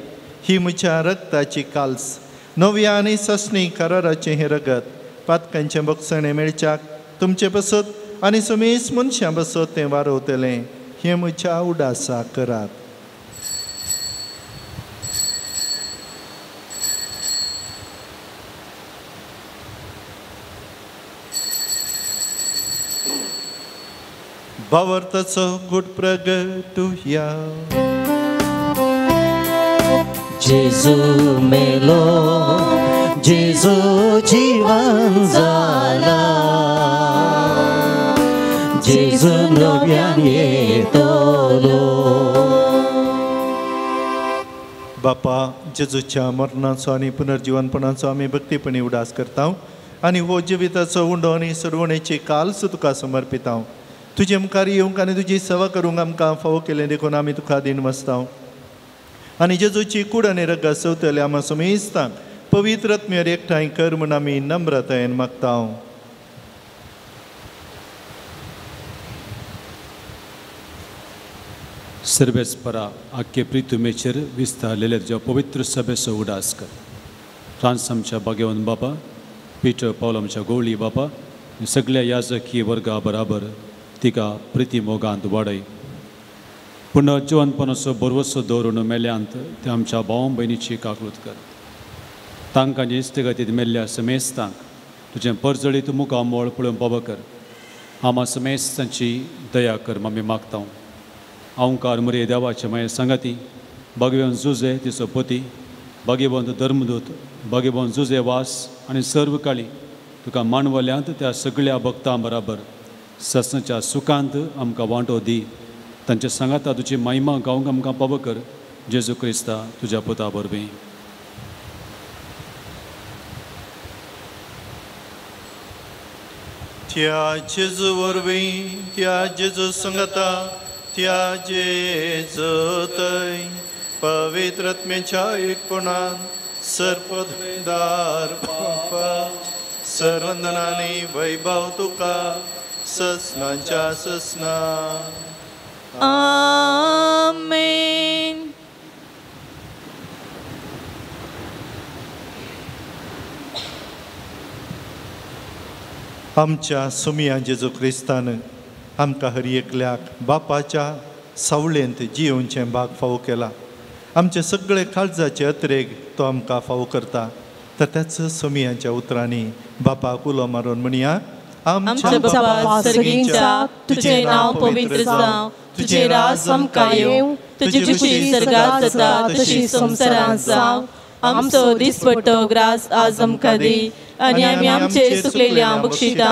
ही म्हज्या रक्ताची काल्स, नव्या आनी ससणी कराराचें हें रगत, पातकांचें बक्षणें मेळच्याक तुमचे बसत आनी सुमीस मनशां बसत तें वारवतलें, हें म्हज्या उडासा करात. भावार्थाचो गूट प्रगटुया. जेजू मेलो, जेजू जीवन जाला, जेजू नव्यान येतलो. बापा, जेजूच्या मरणाचो आनी पुनर्जीवनपणाचो आमी भक्तीपणी उडास करता आनी हो जिविताचो उंडो आनी सोडवणेची काल्स तुका समर्पिता. तुजे मुखार येवंक आनी तुजी सेवा करूंक आमकां फावो केलें देखून आमी तुका दीन वाचता आनी जेजूची कूड आनी रगत सवतले आमा सुमेस्तांक पवित्र आत्म्यार एकठांय कर म्हूण आमी नम्रतायेन मागता. सर्वेस्परा आख्खे प्रितुमेचेर विस्तारलेले तुज्या पवित्र सभेचो उडास कर. फ्रांस आमच्या भाग्यवंत बापा, पिटर पावल आमच्या गोवळी बापा, सगळ्या याजकीय वर्गा बराबर तिका प्रिती मोगांत वाडय. पुनर्जिवनपणाचो बरवसो दवरून मेल्यांत ते आमच्या भाव भयणीची काकळूत कर. तांकां इश्टगतींत मेल्ल्या समेस्तांक तुजें परजळीत मुखामळ पळोवन बाबा कर. आमा समेस्तांची दया कर आमी मागता. ओंकार मुरे देवाचे माये सांगाती, भाग्यवंत जुजे तिचो पती, भाग्यवंत धर्मदूत, भाग्यवंत जुजे वास आनी सर्व काळी तुका मांडवल्यांत त्या सगळ्या भक्तां बराबर ससनाच्या सुखांत आमकां वांटो दी. तांचे सांगाता तुजी महिमा गावंक आमकां पावो कर. जेजू क्रिस्ता तुज्या पुता वरवीं. त्या जेजू वरवीं, त्या जेजू संगता, त्या जेजू थंय पवित्र आत्म्याच्या एकपणान सर्पदार बापा सर्वंदनानी वैभव तुका ससनांच्या ससना. आमेन. आमच्या सुमिया जेजू क्रिस्तान आमकां हर एकल्याक बापाच्या सावळेंत जियोवचें भाग फावो केला. आमचे सगळे काळजाचे अत्रेग तो आमकां फावो करता. तर त्याच सुमियांच्या उतरांनी बापाक उलो मारून म्हणया, आमच्या बापा सर्गींच्या, तुझे नांव पवित्र जावं, तुझे राज आमकां येवं, तुजी खुशी सर्गात जाता तशी संवसारांत जावं. आमचो दिसपट्टो ग्रास आज आमकां दी आनी आमी आमचे चुकलेल्या बक्षिता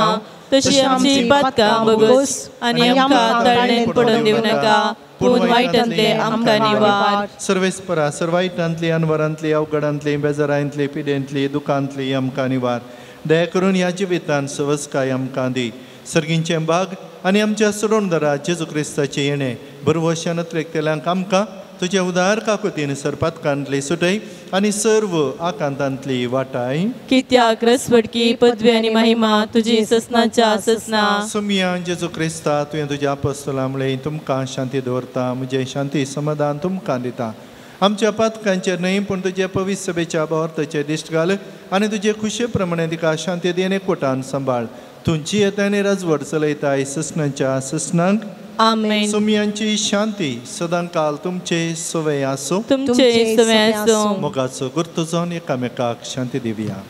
तशी आमची पातकां बगस आनी आमकां ताळणेंत पडून दिवं नाका, पूण वायटांतले आमकां निवार. सर्वेस्परा सर्वायटांतली, अनवरांतली, अवघडांतली, बेजारांतली, पिडेंतली, दुखांतली आमकां निवार. दया करून ह्या जिवितान सवसकाय आमकां दी. सर्गींचें भाग आनी आमच्या सोडोणदारा जेजू क्रिस्ताचें येणें बरवशान अत्रेकतेल्यांक आमकां तुज्या उदार काकुतीन सरपातकांतली सुटय आनी सर्व आकांतांतली वाटाय. कित्याक रसवडकी पदवी आनी महिमा तुजी ससनाच्या ससना. सुमिया जेजू क्रिस्ता, तुवें तुज्या apostolaं म्हळें, तुमकां शांती दवरता, म्हजें शांती समाधान तुमकां दिता. आमच्या पातकांचेर न्हय पूण तुजे पवित्र सभेच्या भावार्थाचेर दिश्ट घाल आनी तुजे खुशे प्रमाणे तिका शांती दी आनी एकवटान सांबाळ. तुमची येता आनी राजवट चलयताय ससनाच्या ससनांक. आमेन. सुमियांची शांती सदांकाल तुमचे सवय आसूं, तुमचे सवय आसूं. मोगाचो गुर्त जावन एकामेकाक शांती दिवया.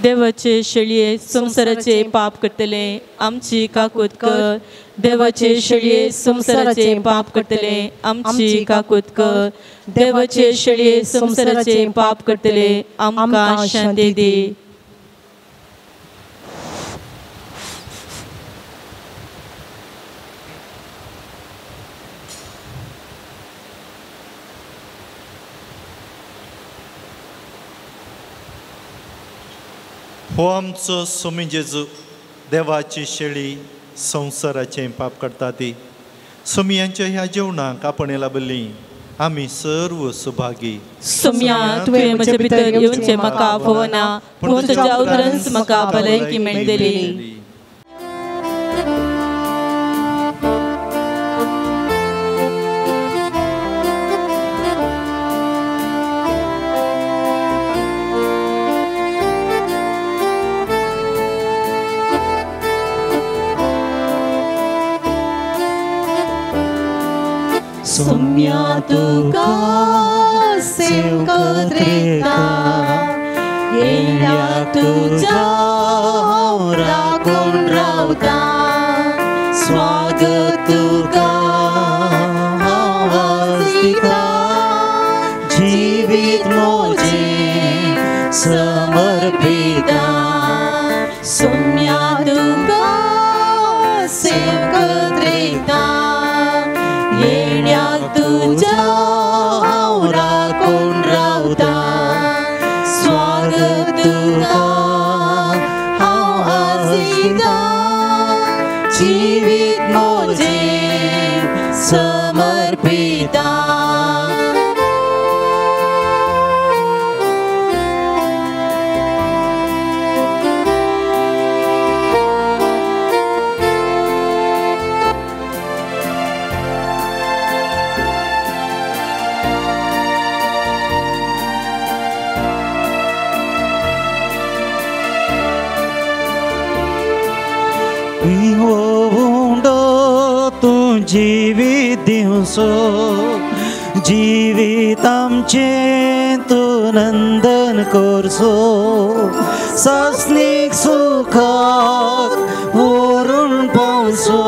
देवाचे शेळये संवसाराचे पाप करतले आमची काकूत कर. देवाचे शेळये संवसाराचे पाप करतले आमची काकूत कर. देवाचे शेळये संवसाराचे पाप करतले आमकां शांती दी. हो आमचो सोमी जेजू, देवाची शेळी संवसाराचें पाप करता ती. सोमियांच्या ह्या जेवणाक आपण लाभली आमी सर्व सुभागी। सोम्या तुवें म्हजे भितर येवचें म्हाका आफोवना, पूण तुज्या उतरानच म्हाका भलायकी मेळटली। सोम्या तुका सेवकत रेता, येण्या तुज्या हांव राखून रावता, स्वागत तुका हांव आज दिता, जिवीत म्हजें समर्पिता। सोम्या तुका सेवकत रेता, येण्या तुज्या हांव राखून रावता, स्वागत तुका हांव आज दिता, जिवीत म्हजें समर्पिता। जिवीत दिवसो जिवीत आमचें तूं नंदन करसो, सासणीक सुखाक व्हरून पावसो,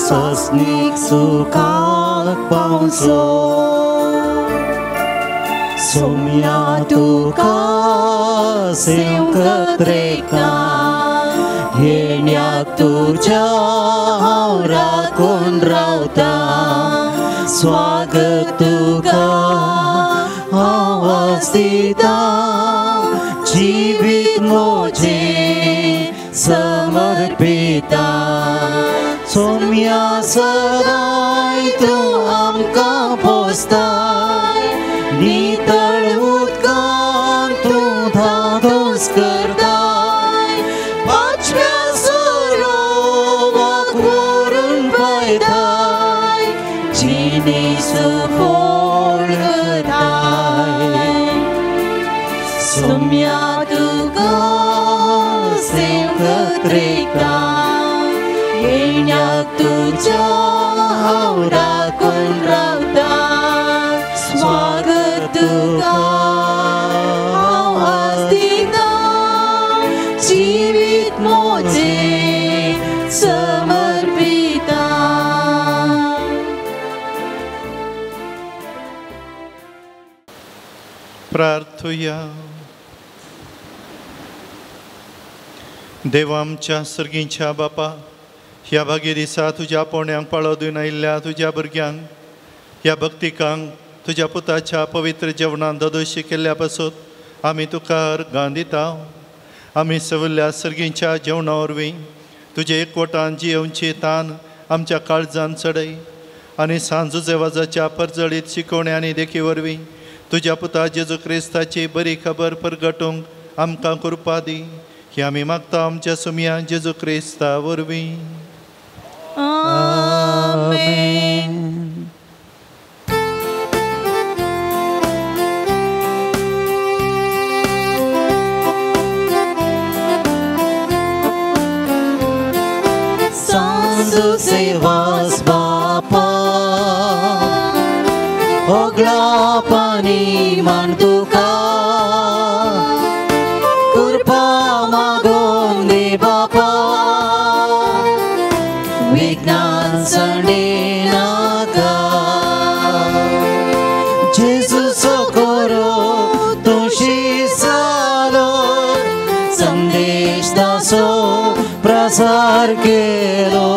सासणीक सुखाक पावसो। सोम्या तुका सेवकत रेता, येण्याक तुज्या हांव राखून रावता, स्वागत तुका हांव आज दिता, जिवीत म्हजें समर्पिता। सोम्या सदांय तूं आमकां पोसताय, नितळ उदकान तूं धादोस करताय, पांचव्या सरोवाक व्हरून पायताय, जिणे सुफळ करताय। सोम्या तुका सेवकत रेता, येण्याक तुज्या हांव राखून रावता, स्वागत तुका हांव आज दिता, जिवीत म्हजें समर्पिता। प्रार्थुया। देवा आमच्या सर्गींच्या बापा, ह्या भागी दिसा तुज्या पोण्यांक पाळो दिवन आयिल्ल्या तुज्या भुरग्यांक ह्या भक्तिकांक तुज्या पुताच्या पवित्र जेवणान ददोशी केल्ल्या पासत आमी तुका अर्गां दिता। आमी सवल्ल्या सर्गींच्या जेवणा वरवीं तुजे एकवटान जियेवची तान आमच्या काळजान चडय आनी सांजू वाजाच्या परजळीत शिकवण्या आनी देखी वरवीं तुज्या पुता जेजू क्रिस्ताची बरी खबर परगटूंक आमकां कृपा दी। ही आमी मागता आमच्या सुमया जेजू क्रिस्ता वरवीं। आमेन। सांजू सेवास बापा, ओगळा पाणी मान तुका, कृपा मागून दे बापा, विज्ञान संडे नाका। जेजू सोकोरो तुशी सालो, संदेश दासो प्रसार केलो,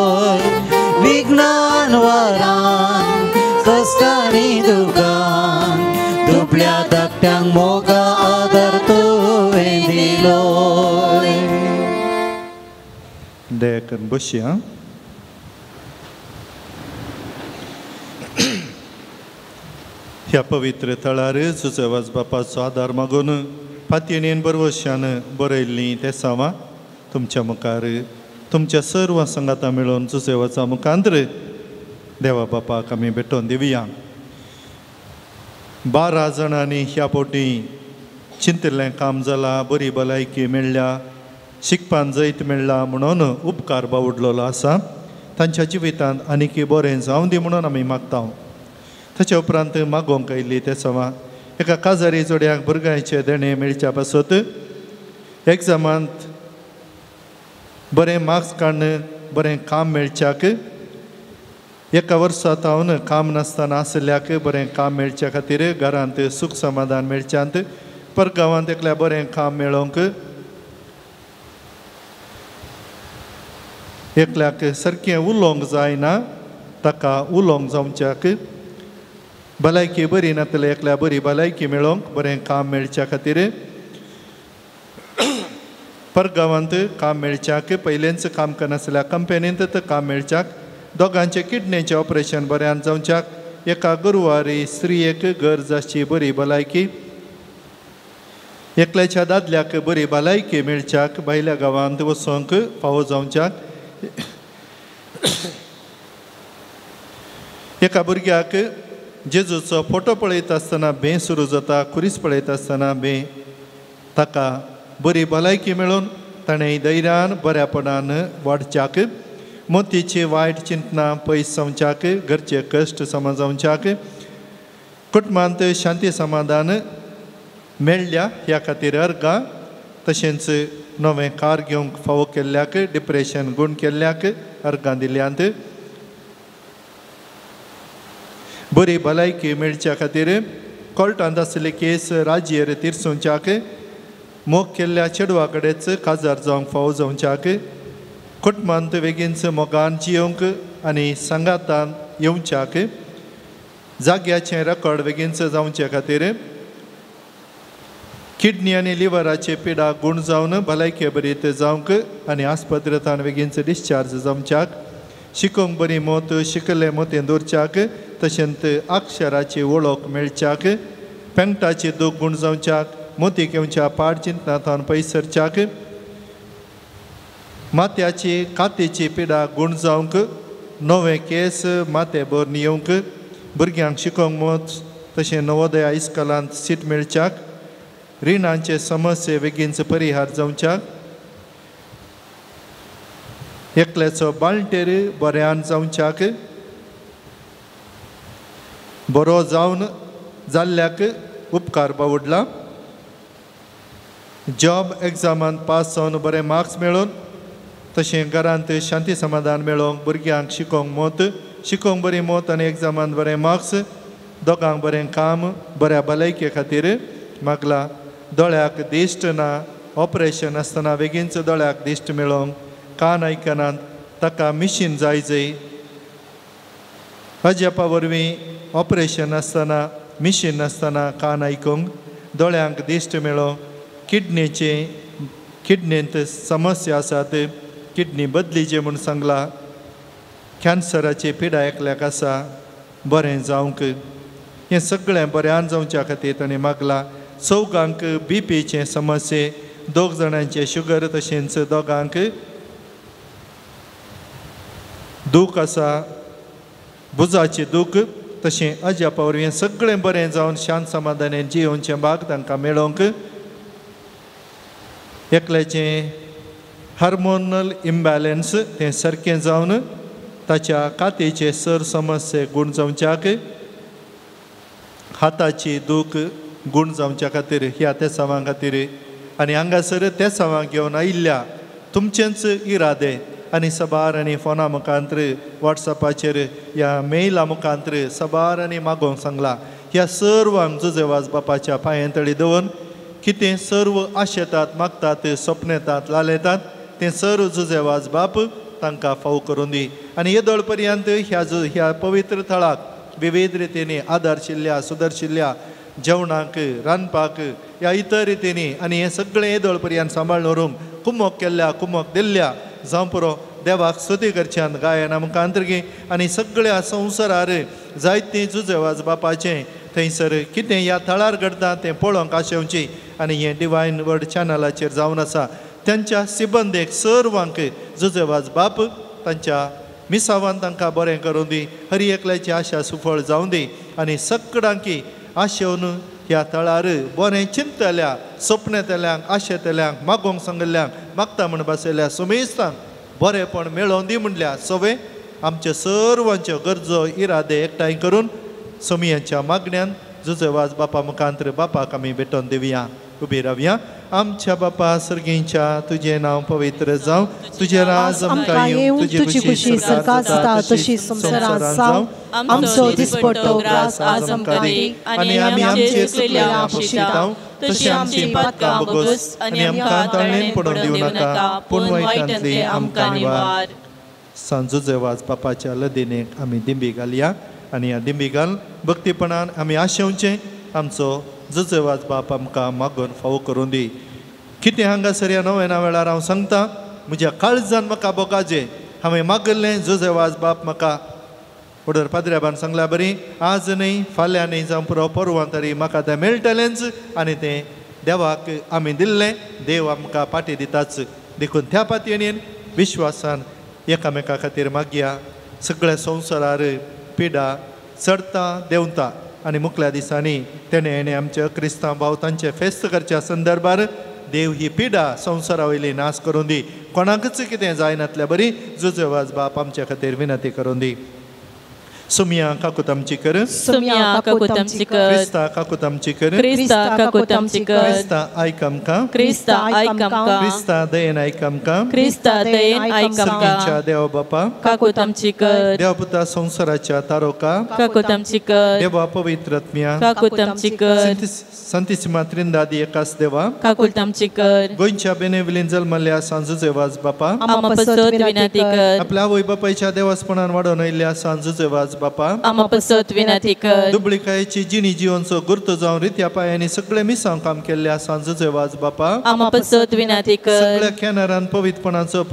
विज्ञान वरान कश्टांनी दुकान, दुबल्या धाकट्यांक मोगा आदर तुवें दिलो। दया करून बसया। ह्या पवित्र थळार जुजेवाज बापाचो आदार मागून पातयेन बरवशान बरयल्लीं ते सावां तुमच्या मुखार तुमच्या सर्व संगाता मेळोवन जुजेवाचा मुखांतर देवा बापाक आमी भेटोवन दिवया. 12 जाणांनी ह्या पोटी चिंतिल्लें काम जालां, बरी भलायकी मेळ्ळ्या, शिकपान जैत मेळ्ळा म्हणून उपकार बावडलेलो आसा. तांच्या जिवितांत आनीक बरें जावं दी म्हणून आमी मागता. ताच्या उपरांत मागोवंक आयिल्ली ते सवां एका काजारी जोड्याक भुरग्यांचें देणें मेळच्या पासत एग्जामांत बरें मार्क्स काडून बरें काम मेळच्याक, एका वर्सा तावन काम नासतना आशिल्ल्याक बरें काम मेळच्या खातीर घरांत सूख समाधान मेळच्यांत, परगांवांत एकल्या बरें काम मेळोवंक, एकल्याक सारकें उलोवंक जायना ताका उलोवंक जावच्याक, भलायकी बरी नातले एकल्या बरी भलायकी मेळोवंक बरें काम मेळच्या खातीर, परगांवांत काम मेळच्याक, पयलेंच काम करनासल्या कंपनींत काम मेळच्याक, दोगांचे किडनीचें ऑपरेशन बऱ्यान जावच्याक, एका गुरवारी स्त्रियेक गरज आसची बरी भलायकी, एकल्याच्या दादल्याक बरी भलायकी मेळच्याक, भायल्या गांवांत वचोंक फावो जावच्याक, एका भुरग्याक जेजूचो फोटो पळयता आसतना बें सुरू जाता, खुरीस पळयता आसतना बें, ताका बरी भलायकी मेळून ताणें धैर्यान बऱ्यापणान वाडच्याक, मोतीची वायट चिंतनां पयस जावच्याक, घरचे कश्ट समजावच्याक, कुटुंबांत शांती समाधान मेळ्ळ्या ह्या खातीर अर्गां, तशेंच नवें कार घेवंक फावो केल्ल्याक, डिप्रेशन गूण केल्ल्याक अर्गां दिल्यांत, बरी भलायकी मेळच्या खातीर कोर्टांत आशिल्ले केस राजयेर तिरसुच्याक, मोग केल्ल्या चेडवा कडेच काजार जावंक फावो जावच्याक, कुटुंबांत बेगीनच मोगान जियोवंक आनी सांगातान येवच्याक, जाग्याचें रेकॉर्ड बेगीनच जावचे खातीर, किडनी आनी लिवराचे पिडा गूण जावन भलायके बरीत जावंक आनी आस्पत्रेंतान बेगीनच डिस्चार्ज जावच्याक, शिकोवंक बरी मोत शिकले मोतें दवरच्याक, तशेंच अक्षराची वळख मेळच्याक, पेंगटाची दूख गूण जावच्याक, मोतीक येवच्या पाड चिंतनांतल्यान पयस सरच्याक, माथ्याची कातीची पिडा गूण जावंक, नवे केस माथे भरून येवंक, भुरग्यांक शिकोवंक मोत तशें नवोदया इस्कॉलांत सीट मेळच्याक, रिणांचे समस्ये बेगीनच परिहार जावच्याक, एकल्याचो बाळंटेर बऱ्यान जावच्याक, बरो जावन जाल्ल्याक उपकार बावडला, जॉब एग्जामांत पास जावन बरे मार्क्स मेळोवन, तशें घरांत शांती समाधान मेळोवंक, भुरग्यांक शिकोवंक मोत, शिकोवंक बरी मोत आनी एग्जामांत बरे मार्क्स, दोगांक बरें काम, बऱ्या भलायके खातीर मागला, दोळ्याक दिश्ट ना, ऑपरेशन आसतना बेगीनच दोळ्याक दिश्ट मेळोवंक, कान आयकनात ताका मिशीन जाय जय, अजापा वरवीं ऑपरेशन आसतना मिशीन आसतना कान आयकूंक, दोळ्यांक दिश्ट मेळोवंक, किडनीचे किडनींत समस्या आसात किडनी बदलीचे म्हूण सांगला, कॅन्सराची पिडा एकल्याक आसा बरें जावंक, हें सगळें बऱ्यान जावच्या खातीर ताणें मागला. चौगांक बी पीचे समस्ये, 2 जाणांचे शुगर, तशेंच दोगांक दूख आसा भुजाची दूख, तशें अजापा वरवीं सगळें बरें जावन शांत समाधानान जियोवचें भाग तांकां मेळोवंक, एकल्याचें हार्मोनल इम्बॅलन्स तें सारकें जावन ताच्या कातीचे सर समस्ये गूण जावच्याक, हाताची दूख गूण जावच्या खातीर ह्या तेसांवां खातीर आनी हांगासर तेसांवां घेवन आयिल्ल्या तुमचेंच इरादे आनी सबार आनी फोना मुखांतर वॉट्सॅपाचेर ह्या मेला मुखांतर सबार आनी मागोवंक सांगला. ह्या सर्वांक जुजेवाज बापाच्या पांये तळी दवरून कितें सर्व आशेतात, मागतात, सपनेतात, लालेतात तें सर्व जुजेवाज बाप तांकां फाव करून दी. आनी येदोळ पर्यंत ह्या पवित्र थळाक विविध रितींनी आदारशिल्ल्या सुदरशिल्ल्या जेवणाक, रांदपाक ह्या इतर रितींनी आनी हें सगळें येदोळ पर्यंत सांबाळून व्हरूंक कुमोक केल्ल्या, कुमोक दिल्ल्या जावं पुरो देवाक स्तुती करच्यान गायन आमकां अंतर्गी आनी सगळ्या संवसारार जायते जुजेवाज बापाचें थंयसर कितें ह्या थळार घडटा तें पळोवंक आशेवची आनी हें डिवायन वर्ड चॅनलाचेर जावन आसा तांच्या सिबंदेक सर्वांक जुजेवाज बाप तांच्या मिसावान तांकां बरें करूं दी हर एकल्याची आशा सुफळ जावं दी आनी सगळ्यांकी आशेवन ह्या थळार बरें चिंतल्या सपनेतल्यांक आशेतल्यांक मागोवंक सांगिल्ल्यांक मागता म्हण बसयल्या सुमेस्तांक बरेंपण मेळोवन दी म्हणल्या सवे आमचे सर्वांच्यो गरजो इरादे एकठांय करून सोमियांच्या मागण्यान जुजेवाज बापा मुखांतर बापाक आमी भेटोवन दिवया. उबी रावया. आमच्या बापा सर्गींच्या तुजें नांव पवित्र जावं, तुजें राज आमकां येवं, तुजी खुशी सरकार जाता तशी संवसारांत जावं. आमचो दिसपट्टो ग्रास आज आमकां दी आनी आमी आमचे चुकले आपशितांव तशी आमची पातकां भोगोस आनी आमकां ताळणेन पडून दिवं नाका पूण वायटांतली आमकां निवार. सांजुजेवाज बापाच्या लदिनेक आमी दिंबी घालया आनी ह्या दिंबी घाल भक्तीपणान आमी आशेवचें आमचो जुजेवाज बाप आमकां मागून फावो करूं दी. कितें हांगासर ह्या नव्याना वेळार हांव सांगता म्हज्या काळजान म्हाका बोगाजें हांवें मागिल्लें जुजेवाज बाप म्हाका ऑर्डर पाद्र्याबान सांगल्या बरी आज न्हय फाल्यां न्हय जावं पुरो परवां तरी म्हाका तें मेळटलेंच आनी तें देवाक आमी दिल्लें देव आमकां पाटी दिताच. देखून त्या पातयेन विश्वासान एकामेका खातीर मागया. सगळ्या संवसारार पिडा चडता देंवता आनी मुखल्या दिसांनी तेणें हेणें आमच्या क्रिस्तांव भाव तांचे फेस्त करच्या संदर्भार देव ही पिडा संवसारा वयली नाश करूं दी. कोणाकच कितें जायनातल्या बरी जुजेवाज बाप आमच्या खातीर विनंती करूं दी. सुमिया काकूत आमची कर, सुमिया काकूत आमची कर, क्रिस्ता काकूत आमची कर, क्रिस्ता काकूत आमची कर, क्रिस्ता आयक आमकां, क्रिस्ता आयक आमकां, क्रिस्ता दयेन आयक आमकां, क्रिस्ता दयेन आयक आमकां. सर्गीच्या देव बापा काकूत आमची कर, देव पुता संवसाराच्या तारोका काकूत आमची कर, देवा पवित्र आत्म्या काकूत आमची कर, संतीसिमा त्रिंदादी एकास देवा काकूत आमची कर, गोंयच्या बेनेविलीन जल्मल्ल्या सांजुजेवाज बापा आमा पासत विनंती कर, आपल्या आवय बापायच्या देवासपणान वाडोवन आयिल्ल्या सांजुजेवाज बापा आमा पासत विनंती कर, दुबळिकायेची जिणी जिवनचो गुर्त जावन रित्या पांयांनी सगळे मिसांव काम केल्ल्या सांजुजेवाज बापा आमा पासत विनंती कर, सगळ्या कॅनरान पवित्रपणाचो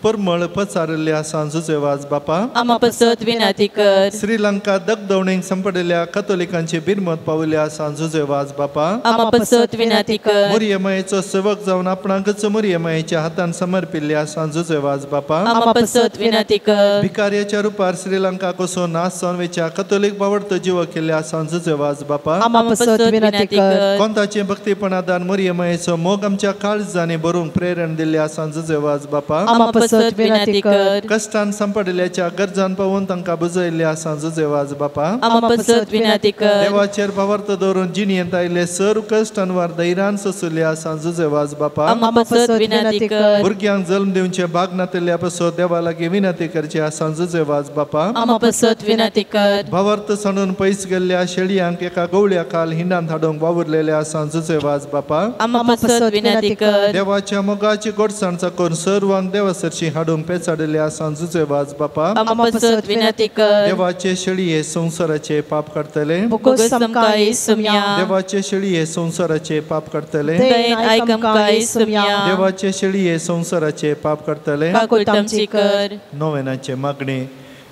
परमळ पचारिल्ल्या सांजुजेवाज बापा आमा पासत विनंती कर, श्रीलंका दगदवणेक संपडिल्ल्या कथोलिकांची बिरमत पाविल्ल्या सांजुजेवाज बापा आमा पासत विनंती कर, मोरयमायेचो सेवक जावन आपणाकच मोरयमायेच्या हातान समर्पिल्ल्या सांजुजेवाज बापा आमा पासत विनंती कर, भिकार्याच्या रुपार श्रीलंका कसो नाश जावन वेच्या कथोलीक बावडतो जीव केल्ल्या सांजुजेवाज बापा आमा पासत विनंती कर, कोंताचें भक्तीपणादान मोरयमायेचो मोग आमच्या काळजांनी भरूंक प्रेरण दिल्ल्या सांजुजेवाज बापा आमा पासत विनंती कर, कश्टान सांपडिल्ल्याच्या गरजान पावून तांकां बुजयल्ल्या सांजुजेवाज बापा आमा पासत विनंती कर, देवाचेर भावार्थ दवरून जिणेंत आयिल्ले सर्व कश्ट अनवार धैर्यान सोंसुल्ल्या सांजुजेवाज बापा आमा पासत विनंती कर, भुरग्यांक जल्म दिवचे भाग नातिल्ल्या पासत देवा लागीं विनंती करच्या सांजुजेवाज बापा आमा पासत विनंती कर, भावार्थ सांडून पयस गेल्ल्या शेळयांक एका गवळ्या खाल हिंडान हाडूंक वावुरलेल्या सांजुजेवाज बापा आमा पासत विनंती कर, देवाच्या मोगाची गोडसाण चाकून सर्वांक देवासरशी हाडूंक पेचाडिल्ल्या सांजुजेवाज बापा आमा पासत विनंती कर, देवाचे शेळये संवसाराचे पाप काडटले, भोगोस आमकां येसुम्या, देवाचे शेळये संवसाराचे पाप काडटले, दयेन आयक आमकां येसुम्या, देवाचे शेळये संवसाराचे पाप काडटले, काकूत आमची कर. नोवेनाचे मागणे.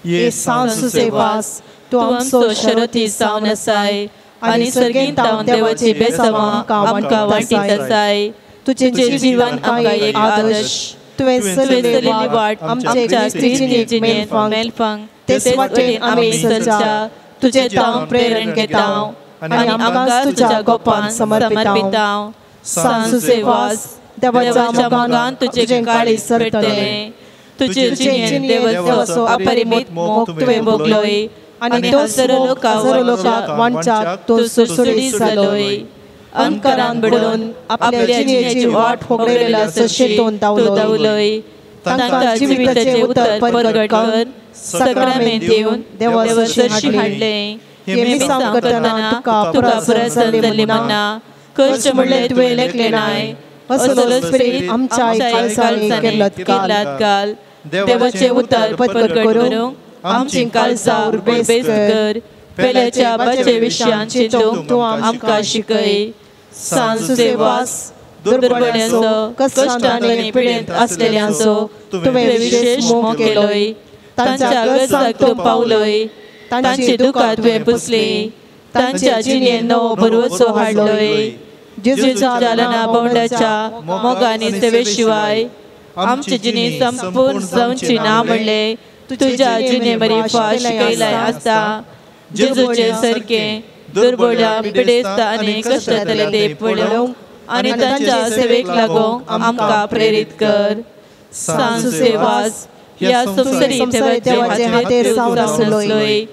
ये सांजुजेवाज तूं आमचो शरती जावन आसाय आनी सर्गींत तावन देवाची बेसांवां आमकां वांटीत आसाय. तुजें जीवन आमकां एक आदर्श, तुवें चल्लेली वाट आमच्या क्रिस्ती जिणेंत मेलफांक तेच वाटेन आमी चलच्या तुजें तांव प्रेरण घेतांव आनी आमकां तुज्या गोपान समर्पितांव. सांजुजेवाज देवाच्या मोगान तुजें काळीज पेटतलें, तुजे जिणेंत देवाचो अपरिमीत मोग तुवें भोगलोय आनी हजारो लोकांक वांटच्याक तूं सुडसुडीत जालोय. अंधकारान बुडोवन आपल्या जिणेची वाट होगडायल्या तशी तूं धांवलोय. तांकां जिविताचें उतर परगट कर साक्रामेंत दिवन देवासरशी हाडलें. हें मिसांव करतना तुका प्रसन्न जाल्ली म्हणना कश्ट म्हणलें तुवें लेखलें नाय असलो स्पिरीत आमच्या काळजांनी किल्लत घाल. देवाचें उतर परगट करूंक आमचीं काळजां उर्बेस्त कर. पेल्याच्या आबाचे विशयान चिंतूंक तूं आमकां शिकय. सांजुजेवाज दुर्बळ्यांचो कश्टान आनी पिडेंत आसलेल्यांचो तुवें विशेश मोग केलोय. तांच्या गरजाक तूं पावलोय, तांची दुकां तुवें पुसलीं. तांच्या जिणेन नवो भरवसो हाडलोय. जेजूच्या जालना बोंडाच्या मोगानी सेवे शिवाय आमची जिणी संपूर्ण जावची ना म्हणले तुझ्या जिणे मरी फाश शिकयलाय आसता. जेजूचे सारखे दुर्बोड्या पिडेस्त आनी कश्टांतले ते पळोवंक आनी तांच्या सेवेक लागूंक आमकां प्रेरीत कर. सांसुसेवास ह्या संवसारी देवाचे हाते जावन आसलोय.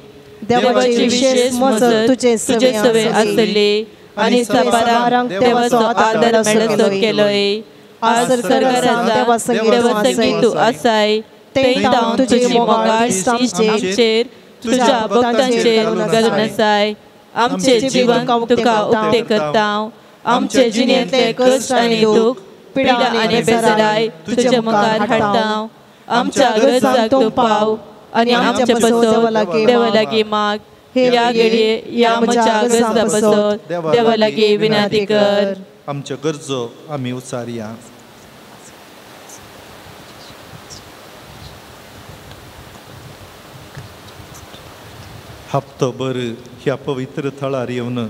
देवाची विशेष मजत तुजे सवे आसली आनी साबारांक देवाचो आदर मेळचो केलोय. आज सरकाराचा देवासंगी तूं आसाय थंय तावन तुजी मोगाळ आमचेर तुज्या भक्तांचेर घालून आसाय. आमचे जिवन तुका उक्ते करता. आमचे जिणेंतले कश्ट आनी दूख पिडा आनी बेजाराय तुज्या मुखार हाडटा. आमच्या गरजाक तूं पाव आनी आमच्या पसत देवा लागीं माग. ह्या घडये ह्या म्हज्या गरजा पसत देवा लागीं विनंती कर. आमच्यो गरजो आमी उचारया. हप्तोभर ह्या पवित्र थळार येवन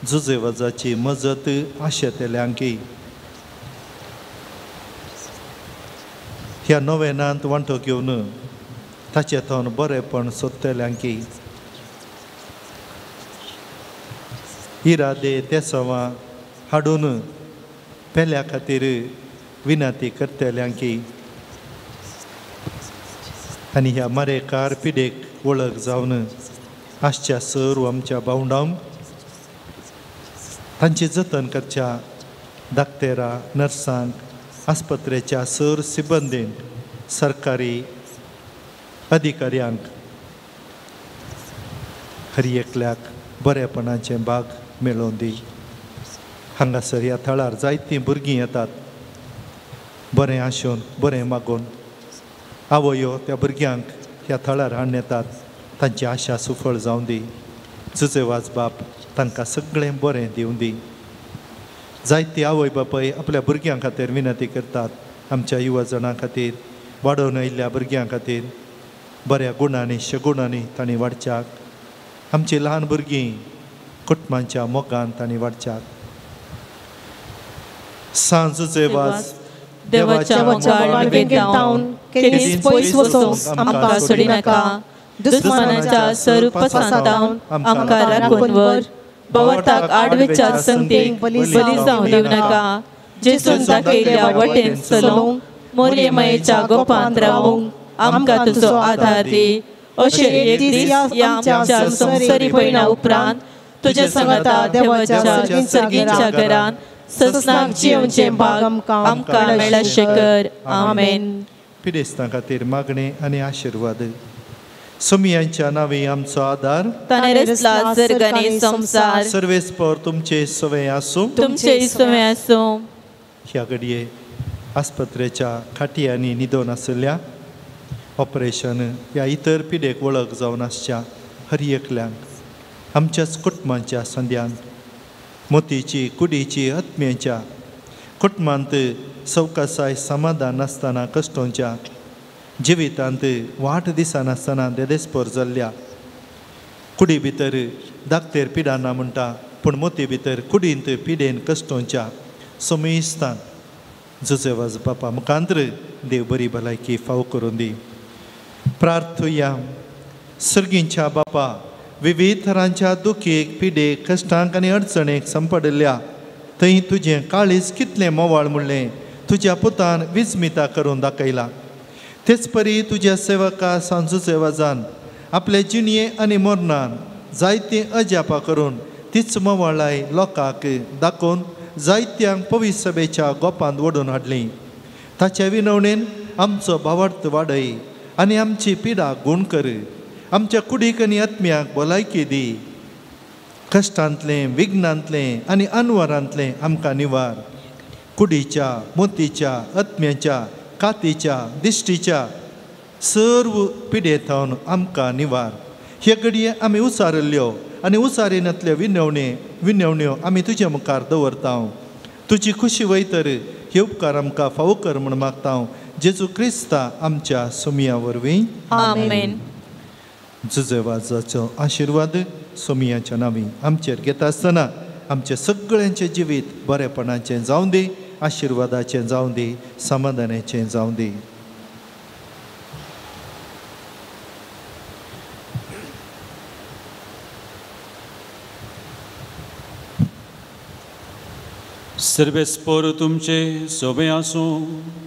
जुजेवाजाची मजत आशेतल्यांकी ह्या नोवेनांत वांटो घेवन ताचे थोन बरेपण सोदतल्यांकी इरादे तेसवां हाडून पेल्या खातीर विनंती करतल्यांकी आनी ह्या मारेकार पिडेक वळख जावन आसच्या सर्व आमच्या भावंडांक तांचें जतन करच्या दाक्तेरा नर्सांक आस्पत्रेच्या सर सिबंदींक सरकारी अधिकाऱ्यांक हर एकल्याक बरेपणाचें भाग मेळोवन दी. हांगासर ह्या थळार जायतीं भुरगीं येतात बरें आशोवन बरें मागून. आवयो त्या भुरग्यांक ह्या थळार हाडून येतात. तांची आशा सुफळ जावं दी. जुजेवाज बाप तांकां सगळें बरें दिवं दी. जायती आवय बापाय आपल्या भुरग्यां खातीर विनंती करतात. आमच्या युवा जणां खातीर वाडोवन आयिल्ल्या भुरग्यां खातीर बऱ्या गुणांनी शगुणांनी तांणी वाडच्याक. आमची ल्हान भुरगीं कुटुंबांच्या मोगान तांणी वाडच्याक. सांजुजेवाज देवाच्या मोगाळ वेंगेंत केदीच पयस वचूंक आमकां सोडिनाका. दुस्मानाच्या स्वरुपासांतावन आमकां राखून व्हर. भवार्थाक आडवेच्या संगतीक बली जावन दिवं नाका. जेजून दाखयल्ल्या वाटेन चलोवंक मोरये मायेच्या गोपांत रावूंक आमकां तुजो आदार दी. अशें एक दीस ह्या आमच्या संवसारी पयणा उपरांत तुज्या सांगाता देवाच्या सर्गीच्या घरांत ससनाक जियेवचें भाग आमकां मेळाशें कर. आमेन. पिडेस्तां खातीर मागणें आनी आशिर्वाद. सोमियांच्या नांवी आमचो आदार ताणें रचला सर्ग आनी संवसार. सर्वेस्पर तुमचे सवे आसूं. तुमचे सवे आसूं. ह्या घडये आस्पत्रेच्या खाटयांनी न्हिदोन आशिल्ल्या ऑपरेशन ह्या इतर पिडेक वळख जावन आसच्या हर एकल्यांक आमच्याच कुटुंबाच्या संद्यांक मोतीची कुडीची आत्म्याच्या कुटुंबांत सवकासाय समाधान नासतना कश्टोंच्या जिवितांत वाट दिसनासतना देदेस्पोर जाल्ल्या कुडी भितर दाक्तेर पिडाना म्हणटा पूण मोती भितर कुडींत पिडेन कश्टोंच्या सोमेस्तान जुजेवाज बापा मुखांत्र देव बरी भलायकी फाव करून दी. प्रार्थुया. सर्गींच्या बापा विविध थरांच्या दुखीक पिडेक कश्टांक आनी अडचणेक संपडिल्ल्या थंय तुजें काळीज कितलें मोवाळ म्हणलें तुज्या पुतान विस्मिता करून दाखयला. तेच परी तुज्या सेवका सांजुसेवाजान आपले जिणये आनी मरणान जायतीं अजापां करून तीच मोवाळाय लोकांक दाखोवन जायत्यांक पवित्र सभेच्या गोपांत ओडून हाडली. ताच्या विनवणेन आमचो भावार्थ वाडय आनी आमची पिडा गूण कर. आमच्या कुडीक आनी आत्म्याक भलायकी दी. कश्टांतलें विघ्नांतलें आनी अनवरांतलें आमकां निवार. कुडीच्या मोतीच्या आत्म्याच्या कातीच्या दिश्टीच्या सर्व पिडे थावन आमकां निवार. हे घडये आमी उचारिल्ल्यो आनी उचारिनातल्यो विनवण्यो आमी तुज्या मुखार दवरता. तुजी खुशी वयतर हे उपकार आमकां फावो कर म्हूण मागता. जेजू क्रिस्ता आमच्या सुमया वरवीं. आमेन. जुजेवाजाचो आशिर्वाद सोमियाच्या नांवी आमचेर घेता आसतना आमचें सगळ्यांचें जिवीत बरेपणाचें जावं दी, आशिर्वादाचें जावं दी, समाधानाचें जावं दी. सर्वेस्पर तुमचे सोबे आसूं,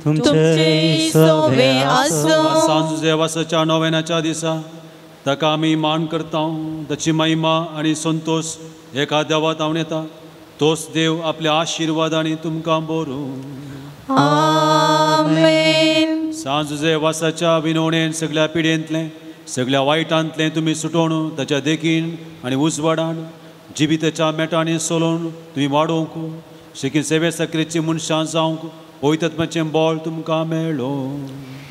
तुमचे सोबे आसूं. सांजुजेवासाच्या नोवेनाच्या दिसा ताका आमी मान करता, ताची महिमा आनी संतोश एका देवात हांव येता. तोच देव आपल्या आशिर्वादांनी तुमकां बरूं. आमेन. सांजुजेवासाच्या विनवणेन सगळ्या पिडेंतलें सगळ्या वायटांतलें तुमी सुटोवन ताच्या देखीन आनी उजवाडान जिविताच्या मेटांनी सोलोवन तुमी वाडोवंक शेकी सेवे सक्रेची मनशां जावंक पवित्रत्वाचें बळ तुमकां मेळो.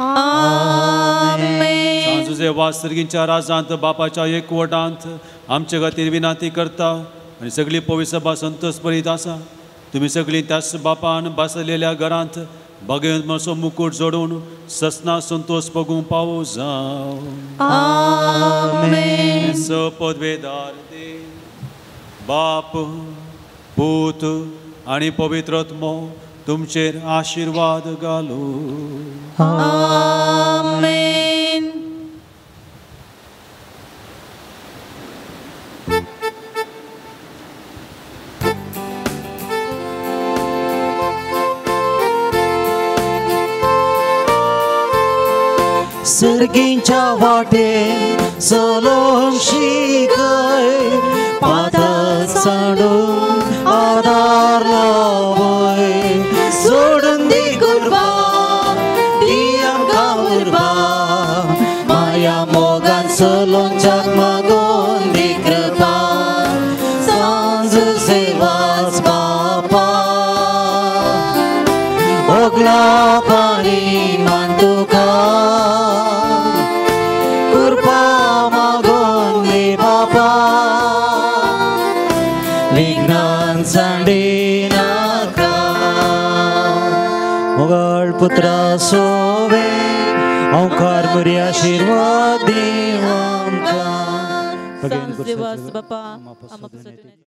आमेन. सांजुजेवास सर्गीच्या राजांत बापाच्या एकवटांत आमचे खातीर विनंती करता आनी सगळी पवित्र सभा संतोष भरीत आसा. तुमी सगळीं त्याच बापान बसलेल्या घरांत बागेंत मातसो मुकूट जोडून ससना संतोष बगूंक पावो जावं. आमेन. स पदवेदार देव बाप पूत आनी पवित्र आत्मो तुमचेर आशिर्वाद घालूं. आमेन. सर्गींच्या वाटेन चलोवंक शिकय, पातात सांडून आदार लावय. सोडून दी कुर्बान, दी आमकां उर्बा, माया मोगान चलोवंक मागून दी कृपा. सांजुजेवास बापा ओगला पाणी मान तुका, कृपा मागून दी बापा, विघ्नान सांडिनाका. मोगाळ पुत्रा सोवे ओंकार बरी आशिर्वाद दी आमकां. सांजुजेवास बापा आमकां.